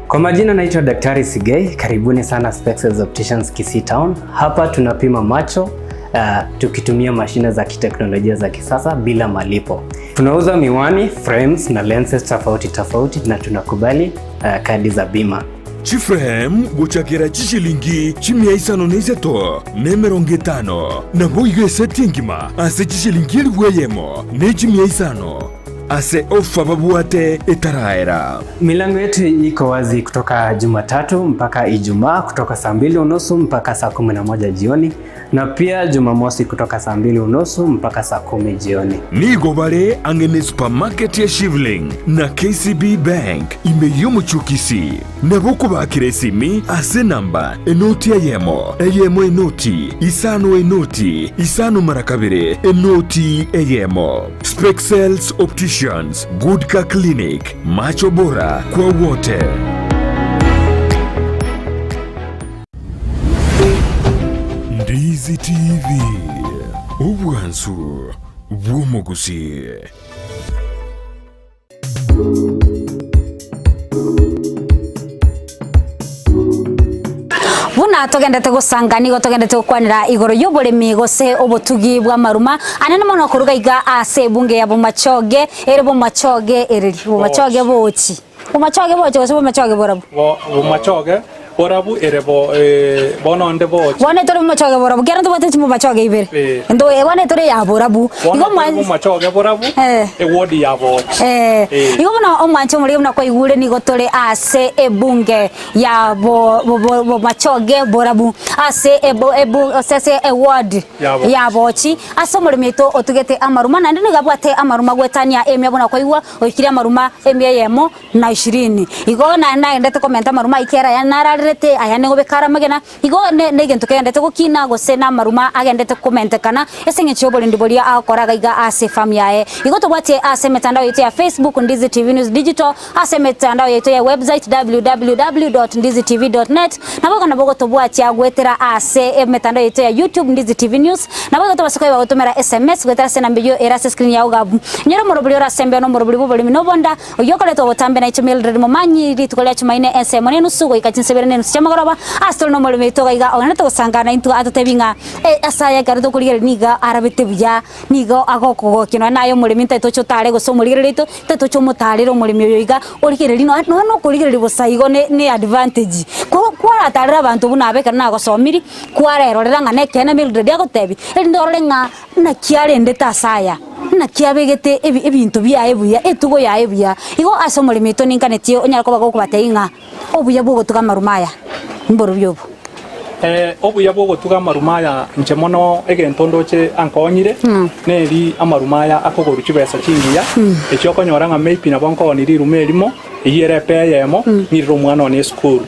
Kwa majina naitwa Daktari Sigei, karibuni sana Spexels Opticians Kisii Town. Hapa tunapima macho uh, tukitumia mashine za kiteknolojia za kisasa bila malipo. Tunauza miwani, frames na lenses tofauti tofauti na tunakubali uh, kadi za bima. Chiframe gochakera chishilingi chimia isano na isato na emerongo etano, naboigo eseti engima ase chishilingi elifu eyemo ne chimia isano ase ofa babwate etaraera. Milango yetu iko wazi kutoka Jumatatu mpaka Ijumaa kutoka saa mbili unusu mpaka saa 11 jioni na pia Jumamosi kutoka saa mbili unusu mpaka saa kumi jioni. Nigo bare ang'e ne supermarket ya Shivling na KCB Bank ime y'omochie o Kisii. Nabo okobakera esimi ase enamba enoti eyemo, eyemo enoti, isano enoti, isano mara kabere, enoti eyemo. Spexels Opticians, Good Car Clinic, Macho Bora kwa wote. Ndizi TV, obwansu bw'omogusii. Buna togendete gosanga nigo togendete gokwanera igoro y'oboremi gose obotugi bw'amaruma anene mono koruga iga ase ebunge ya Bomachoge ere Bomachoge ereri Bomachoge bochi Bomachoge bochi gose Bomachoge borabu Bo Bomachoge borabu ere bo eh, bono onde bochi. Bono etore Bomachoge borabu kero ntobwate chibomachoge ibere Eh. Ento bono etore ya borabu Bono igo etore mwa Bomachoge borabu Eh. ewodi ya bochi. Eh, Eh. igo buna omwanche omorege buna kwaigure nigo tore ase ebunge ya bo- bo- bo- bomachoge borabu ase ebo ebu ase ase eward Ya bochi. ya bochi ase omoremi oito otugete amaruma naende nigo abwate amaruma goetania emia buna kwaigwa oikire amaruma emia eyemo na ishirini. Igo naende nagendete komenta amaruma ayio kera aya nararerete aya nigo bekare amagena, igo ne negento kegendete gokina gose na amaruma agendete komentekana ase eng'encho y'oborendi boria agokora iga iga ase efarm yaye. Igo tobwatie ase emetandao yaito ya Facebook, Ndizi TV News Digital, ase emetandao yaito ya website www dot ndizi tv dot net, naboigo nabo ogotobwatia goetera ase emetandao yaito ya YouTube, Ndizi TV News, Naboigo tobasa koeba gotomera sms goetera ase enamba eyio ere ase escreen yao iga abwo. Nyora omorobori ore ase embeo na omorobori bw'oboremi na obonda, oyio okoretwa botambe na inche Mildred Momanyi, rituko ria Chumaine ensemo na enusu goika chinsa ibere na. na enusu chiamagoroba ase tore na omoremi oito iga iga ogenderete gosangana intwe atotebi ng'a ase aya ekero tokorigereria nigo arabete buya, nigo agokogokia nonya naye omoremi ntaete oche otare gose omorigereria oito, ntaete oche omotarere omoremi oyo iga origereria nonya nonya na okorigereria bosa igo ne ne advantage. Ko kwaratarera abanto buna aba ekero nagosomirie, kwarerorera ng'a nekeene Mildred agotebia, erinde orore ng'a naki arendete ase aya, naki abegete ebi ebinto biaye buya, etugo yaye buya. Igo ase omoremi oito ninkanetie onyare koba gokobatebia ng'a obuya bwa ogotuga amaruma aya, mborobio obo. Obuya bwa ogotuga amaruma aya inche mono egento ndoche ankonyire, neri amaruma aya akogorwa chibesa chingiya, echio okonyora ng'a maybe nabo nkooni riruma erimo, Eyio ere epe eyemo, ng'irire omwana one esukuru.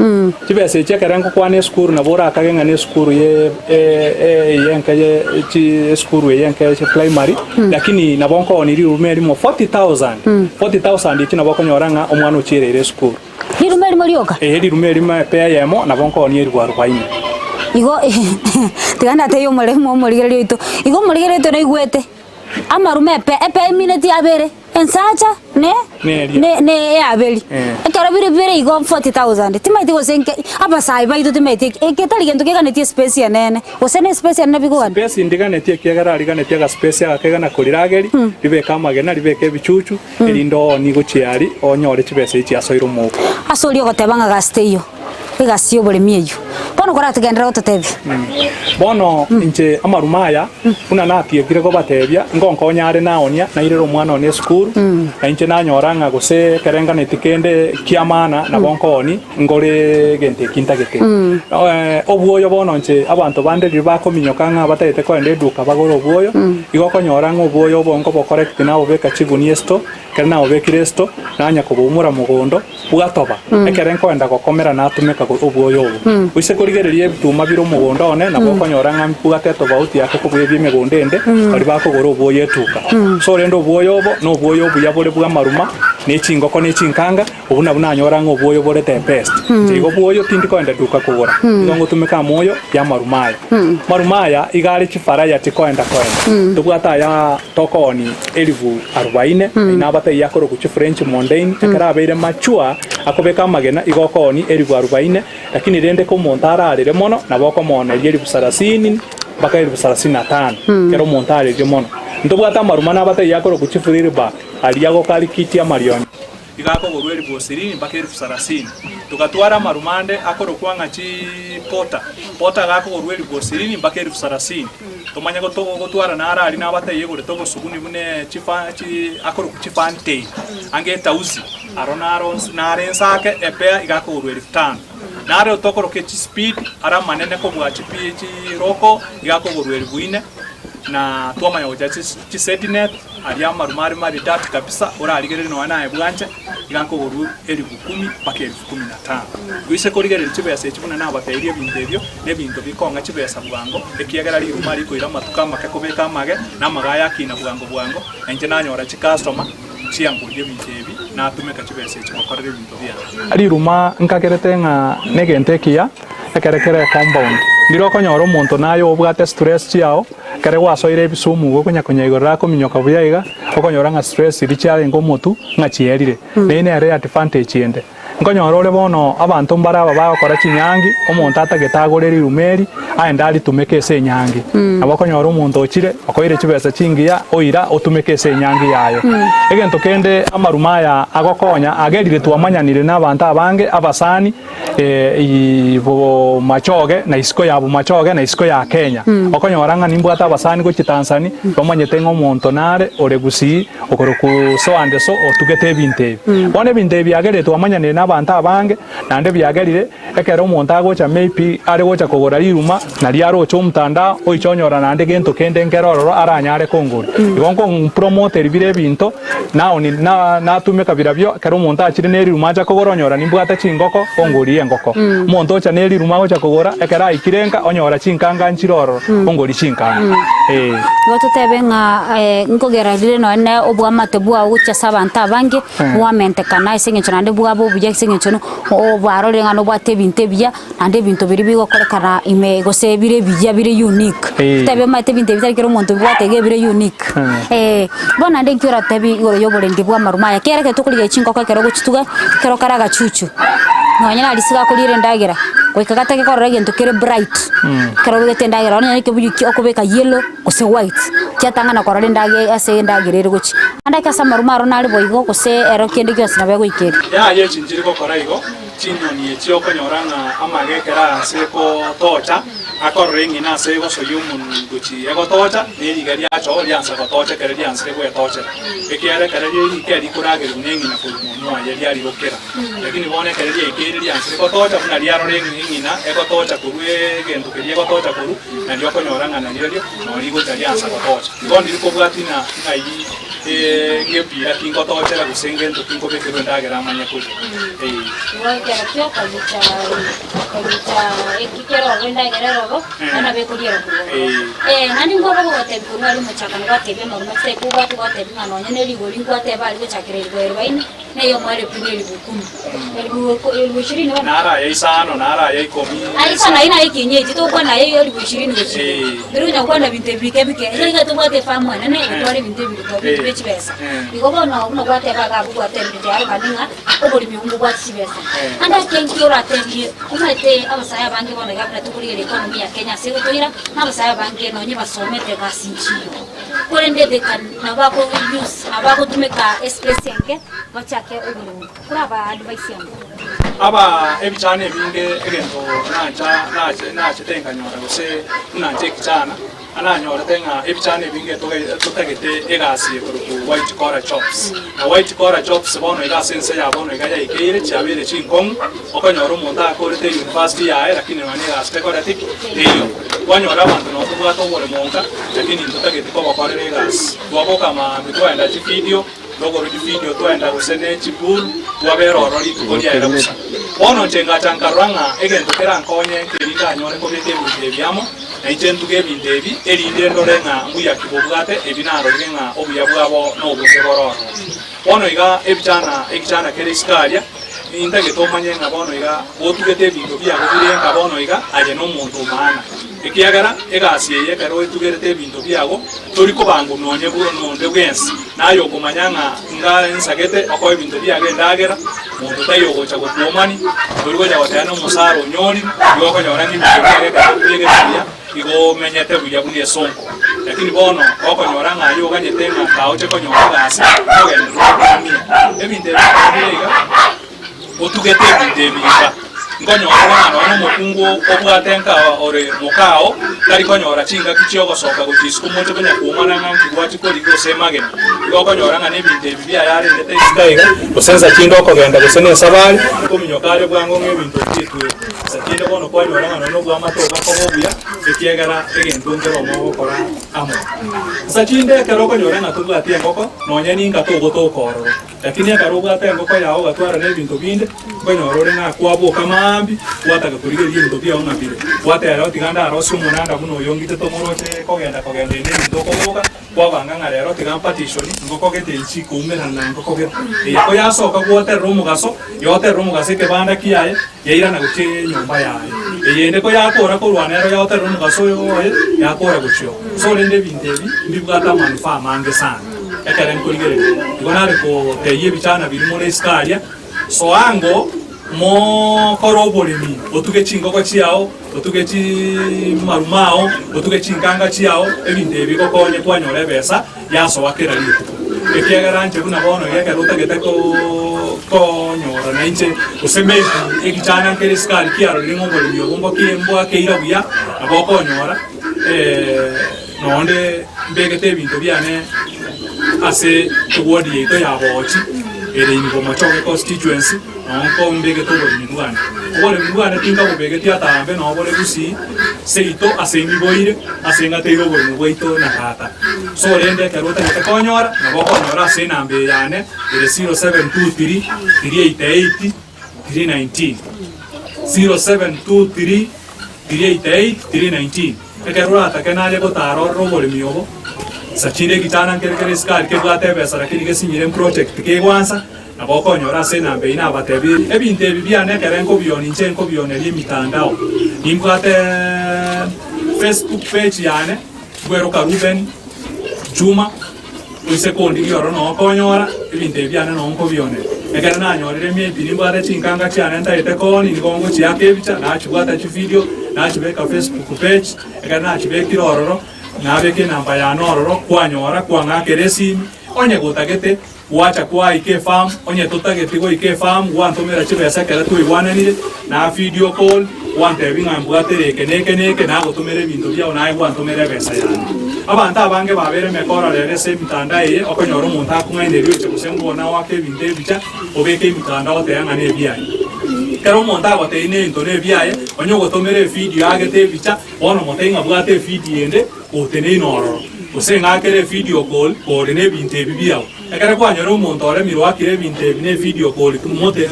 Chibesa echi ekero ngokwana esukuru nabo orakage ng'a nesukuru ye eye enke ye chi esukuru eye enke ye primary, lakini nabo nkooni riruma erimo 40,000. 40,000 echi nabo okonyora ng'a omwana ochiereire esukuru. Riruma erimo rioka? Eeh riruma erimo epe eyemo nabo nkoonia eribu arubaini. Igo tiga ndatebie omoremu omorigereria oito, igo omorigereria oito naigwete, amarume epe epe emineti abere. Ensacha ne Neria. ne ne eaberi. Eh. Ekero bire bire igo 40,000 timaeti gose nke abasae baito timaeti eki eke tari gento keganetie espace enene, gose ne espace enene bigogania. Space ndiganetie ekiagera ariganetie agaspace agake gana korirageria, ribeke amagena, ribeke ebichuchu, erinde oonie gochia aria onyore chibesa echi asoire omouko. Ase oria ogoteba ng'a gasi teiyo, egasi ya oboremi eyio. Bono koratogenderere gototebia. Bono inche amaruma aya, buna natiekire kobatebia, ngonkonya are naonia, nairere omwana one esukuru, na inche nanyora ng'a gose ekerenganeti kende ki'amana nabo nkoonie, ngore egento eki ntagete. Obwoyo bono inche abanto bande riria bakominyoka ng'a batagete kogenda eduka bagore obwoyo, igo okonyora ng'a obwoyo obo nkobocorrect nabobeka chigunia esito, ekero nabobekire esito, nanya koboumora mogondo, Bwatoba, ekero nkoenda gokomera natumeka obwoyo obo. Oise korigereria ebituma bire omogondo one, nabo okonyora ng'a mbwate etobauti yake kobua ebi'emegondo ende, baria bakogora obwoyo etuka. So rende obwoyo obo nobwoyo obuya bore bw'amaruma, ne chingoko ne chinkanga, obwo nabwo nanyora ng'a obwoyo bore the best. Inche igo bwoyo tindi koenda eduka kogora, nigo ngotumeka amoyo y'amaruma aya. Amaruma aya iga are chivarayati koenda koenda. Tobwate aya. Tokooni elifu arubaine, na inabataiyo akorokwa chifrench mondain, ekero abeire mature, akobeka amagena, igo okooni elifu arubaine, lakini rende komonto ararere mono, nabo okomooneria elifu sarasini mpaka elifu sarasini na tano, ekero omonto arerire mono. Ntobwate amaruma nabataiyo akorokwa chifrilback, aria agokarikiti amarionya. Igo akogorwa elifu isirini mpaka elifu sarasini. Togatwara amaruma ande akorokwa ng'a chipota, pota iga akogorwa elifu isirini mpaka elifu sarasini. Tomanye gotwara naro aria nabatebie egorete obosuguni buna chifa chi akorokwa chifantain, ange etausi, aro naro nare inse ake epea iga akogorwa elifu tano. Naro tokoroka echispeed are amanene kobua chipi chiroko iga akogorwa elifu ine, na twamanya gocha chisetinet. Aria amaruma are maridadi kabisa, orarigererie nonya naye bwanche, iga nkogorwa elifu kumi mpaka elifu kumi na tano. Igo ise korigereria chibesa echi buna nabateirie ebinto ebio, nebinto bikong'a chibesa bwango, ekiagera riruma rikoira amatuko amake kobeka amage, na amage aya akina bwango bwango, na inche nanyora chikastoma chiangoria ebinto ebi, natumeka chibesa echi gokorera ebinto biane. Riruma nkakerete ng'a negento ekiya, ekere kere ecompound. Ndire okonyora omonto naye obwate stress chiao, Ekero gwasoire ebisumu igo okonya konyaigorera akominyoka buya iga, okonyora ng'a stress chiria chiarenge omotwe ng'a chierire. Neyio nere advantage ende. Nkonyora ore bono abanto mbare aba bagokora chinyangi, omonto atagete agore riruma eri, aende aritumeke ase enyangi. Nabo okonyora omonto ochire, okoire chibesa chingiya, oira otumeke ase enyangi yaye. Egento kende amaruma aya agokonya, agerire twamanyanire na abanto abange, abasani, Bomachoge na isiko ya Bomachoge na isiko ya Kenya. Okonyora ng'a nimbwate abasani gochia Tanzania, bamanyete ng'a omonto nare ore Gusii okorokwa so and so otugete ebinto ebi. Bono ebinto ebi biagerire twamanyanire na abanto abange, naende biagerire ekero omonto agocha maybe are gocha kogora riruma, nario aroche omotandao, oiche onyora naende gento kende nkere ororo aranyare kongora. Igo nko promote bire ebinto. Naoni natumeka birabio, ekero omonto achire ne riruma acha kogora onyora nimbwate chingoko, ongorie engoko. Omonto ocha ne riruma agocha kogora, ekero aikire nka onyora chinkanga nchire ororo, ongorie chinkanga. Ee. Igo totebe ng'a nkogera rire nonya ne obwamate bwao gochia ase abanto abange, bwamentekana ase eng'encho naende bwaba obuya ase eng'encho obarorire ng'a nobwate ebinto ebiya. Naende ebinto biria bigokorekana ime gose bire ebiya bire unique. Eh. Tebe omanyete ebinto ebi tari kera omonto obibwate iga ebire unique. Eh. Eh, bono naende inki oratebie igoro ya oborendi bwa amaruma aya? Kera ekero tokorigereria chingoko ekero ogochituga, ekero kare agachuchu, Nonya na risiko akoriera endagera, goika gatake korora egento kere bright, ekero obegete endagera bono nonya ekebuyu ki okobeka yellow gose white, kiatang'ana korora endage ase endagera ere gochia. Naende ake ase amaruma aro nare boigo gose ero kende gionsi nabo egoika ere. Yaya echi nchiri gokora igo, chinyoni echi okonyora ng'a amage ekero ase egotocha, akorora eng'ina ase egosoyia omonwe gochia egotocha, na eriga riacho riansa gotocha ekero riansire gwetochera, ekiagera ekero rike rikoragerigwa na eng'ina korwa monwe oye riarirokera. Lakini bono ekero riaikeire riansire gotocha, buna riarora eng'ina egotocha korwa egento keria egotocha korwa, nario okonyora ng'a narirorio noo rigocha riansa gotocha. Igo ndiri kobwatia ng'a ng'ai ng'epira ki ngotochera gose ngento ki nkobekerwa endagera amanye koria. Ee. Igo ekero ki okogicha okogicha eki kere ororo endagera ere ororo, naende nabo ekoriera korwa ororo. Ee. Eh, naende nkoba gogotebia korwa aria omochakano gwatebia amaruma titari kobwatia gwatebia ng'a nonye ne rigori nkwateba aria gochakera erigo arobaini, na eyomo elifu na elifu ikomi, elifu elifu ishirini bono. Naro aya isano, naro aya ikomi. Aya isano ayio naye ekienyeji, togokwana aye elifu ishirini gochia igoro. Eh. Tori konya gokwana binto ebi bike bike, erio iga tobwate efamu enene egotwara ebinto ebirito, ebinto bie chibesa. Igo bono buna gwateba iga abwo gwatebire tiarokani ng'a oboremi obwo mbobwate chibesa. Ande ake nki oratebie, omanyete abasae abange bono iga buna tokorigereria economy ya Kenya ase egotoira, na abasae abange nonye basomete egasi nchiyo. Korende they can nabo bako use nabo bagotumeka espace enke bachake oboremi. Koraba advice yango. Aba ebichana ebinge egento nancha nache nachete nkanyora gose buna nche ekichana, ananyorete ng'a ebichana ebinge toge totagete egasi ekorokwa white collar jobs. Na white collar jobs bono iga ase ense ya bono iga yaikeire chiabeire chinkong'u, okonyora omonto akorete university yaye lakini nonya na egasi tekoreti ki? Teiyo. Kwanyora abanto nabo tobwate oboremo nka, lakini ntotageti kobokorera egasi. Twaboka maambia twaenda chividio, rogoro chividio twaenda gose ne chipool, twabera ororo rituko riaera bosa. Bono inche ngacha nkarora ng'a egento kerankonye nkeri ndanyore kobeka ebinto ebi amo, na inche ntuge ebinto ebi, erinde ndore ng'a mbuya ki bobwate ebi narorire ng'a obuya bwabo nobonge bore ororo. Bono iga ebichana egichana kere isiko aria, Nintagete omanye ng'a bono iga gotugete ebinto biago bire nka bono iga aye nomonto o maana, ekiagera egasi eye ekero oetugerete ebinto biago tori kobangwa nonye nonde bwensi, naye okomanya ng'a nga nsagete okoa ebinto biago endagera, monto taiyo ogocha gokuomani, tori gocha goteba nomosara onyorire, igo okonyora ng'a ebinto biago ekero obibegete buya igo omenyete buya buna esonko. Lakini bono okonyora ng'a aye oganyete ng'a taoche konyora egasi, ogenderere gokumia. Ebinto ebi ekero bire iga, otugete ebinto ebi iga, nkonyora ore ng'a nonya omokungu obwate nka ore mokao, tari konyora chingaki chiogosoka gochia isiko moche konya koumana ng'a nki gwachia korigia gose emagena. Igo okonyora ng'a nebinto ebi biaye arendete isiko iga, gose nsa chinde okogenda gose na esabari, nkominyoka are bwango ng'a ebinto mbietwe. Nsa chinde bono kwanyora ng'a nonya obwamate obokoba obuya, ekiagera egento nkere omogokora amo. Nsa chinde ekero okonyora ng'a tobwati engoko, nonya ninka togotoka ororo. Lakini ekero obwate engoko yao ogatwara na ebinto binde, nkonyora ore ng'a kwaboka maambia, gwataka korigereria ebinto biao ng'a bire. Gwateba tiga ndarosie omonanda buna oyo ngite tomoroche kogenda kogenda ende ebinto okoboka, kwabanga ng'a rero tiga mpatishoni engoko gete echi koumerana na engoko gete. Eye koyasoka gwoterera omogaso, yoterera omogaso ekebanda kiaye, yairana gochia enyomba yaye. Eyende koyakora korwa nero yaoterera omogaso oyo oye, yakora gochia oo. So rende ebinto ebi mbibwate amanufaa amange sana ekere nkorigereria. Igo nare kotebia ebichana biria more isiko aria, soa ango mokore oboremi, otuge chingoko chiao, otuge chimaruma ao, otuge chinkanga chiao, ebinto ebi bigokonye kwanyora ebesa yasoa kera rituko. Ekiagera inche buna bono iga ekero otagete konyora nainche gose maybe egichana nkere isiko aria kiarorire ng'a oboremi obo mboki mbwakeira buya, nabo okonyora nonde mbegete ebinto biane ase eward yaito ya Boochi ere in Bomachoge constituency, noo nko mbegete oboremi bwane. Oboremi bwane tinkabobegeti atambe noo bore gusii seito ase ngiboire ase ng'ateire oboremo bwaito na tata. So rende ekero otagete konyora, nabo okonyora ase enamba eye yane ere 0723 388 319, 0723 388 319. Ekero oratake naye gotara orore oboremi obo, sachire egichana nkere kere isiko aria kebwate ebesa lakini gesinyire emproject kegwansa, nabo okonyora ase enamba eyio nabatebirie. Ebinto ebi biane ekere nkobionia inche nkobioneria emitandao. Nimbwate Facebook page yane, bweroka Reuben Juma, oise kondigia ororo noo okonyora, ebinto ebi biane noo nkobioneria. Ekero nanyorire maybe nimbwate chinkanga chiane ntagete kooni, nigo ngochiaka ebicha, nachibwata chividio, nachibeka Facebook page, ekero nachibekire ororo, nabeka enamba yane ororo, kwanyora kwang'akera esimi, onye gotagete gwacha kwaika efarm, onye totageti goika efarm gwantomera chibesa ekero twaigwananire, na video call, gwantebia ng'a mbwatere eke na eke na eke, nagotomera ebinto biao naye gwantomera ebesa yane. Abanto abange babeire emekora rero ase emitandao eye, okonyora omonto akong'aineria oche gose ngwona oake ebinto ebicha, obeke emitandao otebe ng'a nebiaye. Ekero omonto agotebia nento nebiaye, onye ogotomera evidio agete ebicha, bono motebie ng'a bwata evidio ende oteneine ororo, gose ng'akere evidio call kore nebinto ebi biao. Ekero kwanyora omonto oremirwe oakire ebinto ebi ne evidio call mote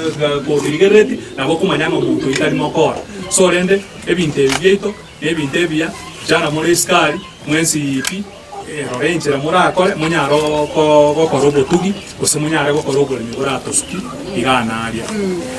kobirigerereti, nabo okomanya ng'a omonto oyio tari mokora. So rende ebinto ebi biaito nebinto ebiya, jana more esukari, mwensi pi, rora enchera morakore monyare gokora obotugi gose monyare gokora oboremi boratosuki igaa naria.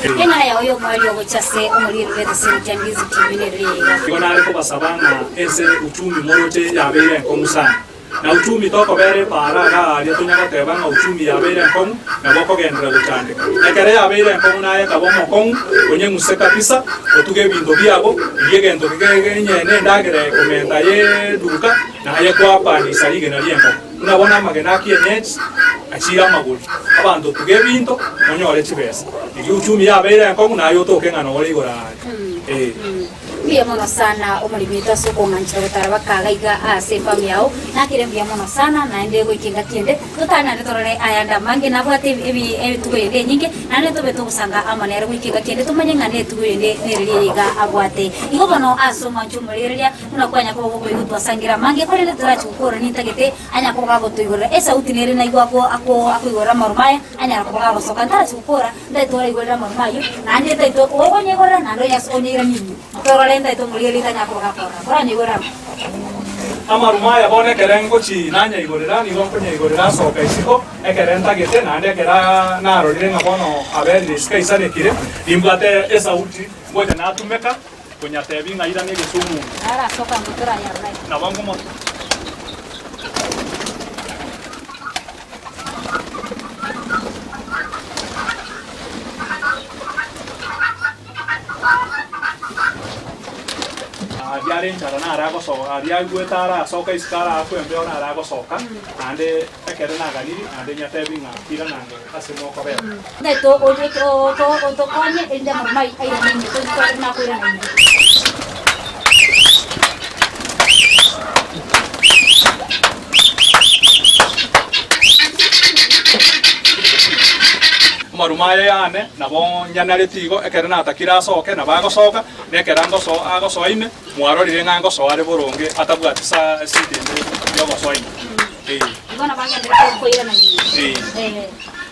Eng'ana yao y'omoerio ogochia ase omoriri bw'egesero kia Ndizi TV neriria iga. Igo nare kobasaba ng'a ense uchumi moroche yabeire enkong'u sana. Na uchumi tokobera epaara iga aaria tonya goteba ng'a uchumi yabeire enkong'u, nabo okogenderera gochandeka. Ekero yabeire enkong'u naye ekaba omokong'u, onyeng'use kabisa, otuge ebinto biago, rigia egento kegenyene endagera ekomenta y'eduka, naye kwapanisa rigena ri'enkoko. Buna bono amagena a kienyeji achiire amagori. Abanto tuga ebinto, monyore chibesa. Rigia uchumi yabeire enkong'u naye otoke ng'a nore igoro aaria. Ee. Mbuya mono sana omoremi oito ase okong'anchera gotara bakaga iga ase efamu yao, nakire mbuya mono sana, naende goika engaki ende totare naende torore ayande amange nabwate ebi etugo yende enyinge, naende tobe togosanga amo nere goika engaki ende tomanye ng'a netugo yende nereri eye iga abwate. Igo bono ase omwancho omoregereria, buna kwanya koba gokoigwa twasangire amange, korende torachi gokora nintagete anya koba gagotoigorera esauti nere naigwe ako ako akoigorera amaruma aya, anyara koba gagosoka ntarachi gokora. Ntaete oraigorere amaruma ayio, naende ntaete ogonyaigorera, naende onye ase onyairanie inwe. Torore ntaete omorigereria ritanyara koba gakorora, koranyaigorere amo. Amaruma aya bono ekero ngochia nanyaigorera, nigo nkonyaigorera asoka isiko, ekero ntagete, naende ekero narorire ng'a bono aberire isiko aisanekire, nimbwate esauti ngocha natumeka konyatebia ng'a irana egesumu. Narasoka ngo torayarora. Nabo nkomo. Aria are enchara naro agosoka, aria aigwete arasoka isiko araakwe embeo naro agosoka, naende ekero naganiri naende nyatebi ng'a tiranango ase mokobera. Otokonye erinde amaruma airane ime, tochitore buna akoirana ime. Amaruma aya yane nabo nyanareti igo, ekero natakire asoke nabo agosoka, na ekero agosoa ime, mwarorire ng'a ngosoa are boronge atabwati sa esida ende yogosoa ime. Ee. Igo nabo agenderete koirana ime. Ee.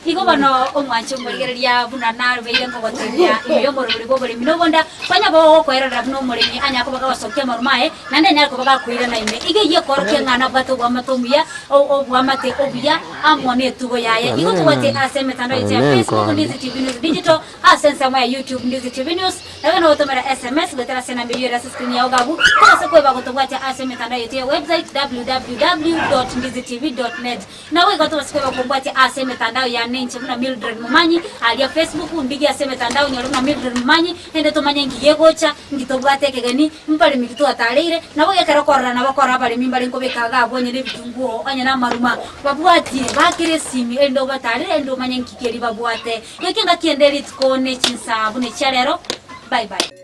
Igo bono omwanche omorigereria buna nabeire nkogotebia ime y'omorobori bw'oboremi nobonda, konya bogokoererera buna omoremi anyare koba kagosokia amaruma aye, naende anyare koba gakoirana ime. Iga eyio ekorokia ng'a nabwate oboamate omuya, oboamate obuya amo netugo yaye. Igo tobwate ase emetandao yaito ya Facebook, Ndizi TV News Digital, ase ensemo ya YouTube, Ndizi TV News, naende nogotomera SMS goetera ase enamba eyio ere ase screen yao iga abwo, tobase kweba gotobwatia ase emetandao yaito ya website www.ndizitv.net. Naboigo tobase kweba kombwatia ase emetandao yane inche buna Mildred Momanyi, aria Facebook, ndigie ase emetandao nyore buna Mildred Momanyi, naende tomanye nki gegocha, nki tobwate ekegeni, mbaremi ki twatareire, naboigo ekero okorora nabo okora abaremi mbare nkobeka iga abwo onye na ebitunguo, onye na amaruma, babwatie, bakere esimi erinde obatarere erinde omanye nki keria babwate. Goika engaki ende rituko ne chinsaa buna echia rero, bye bye.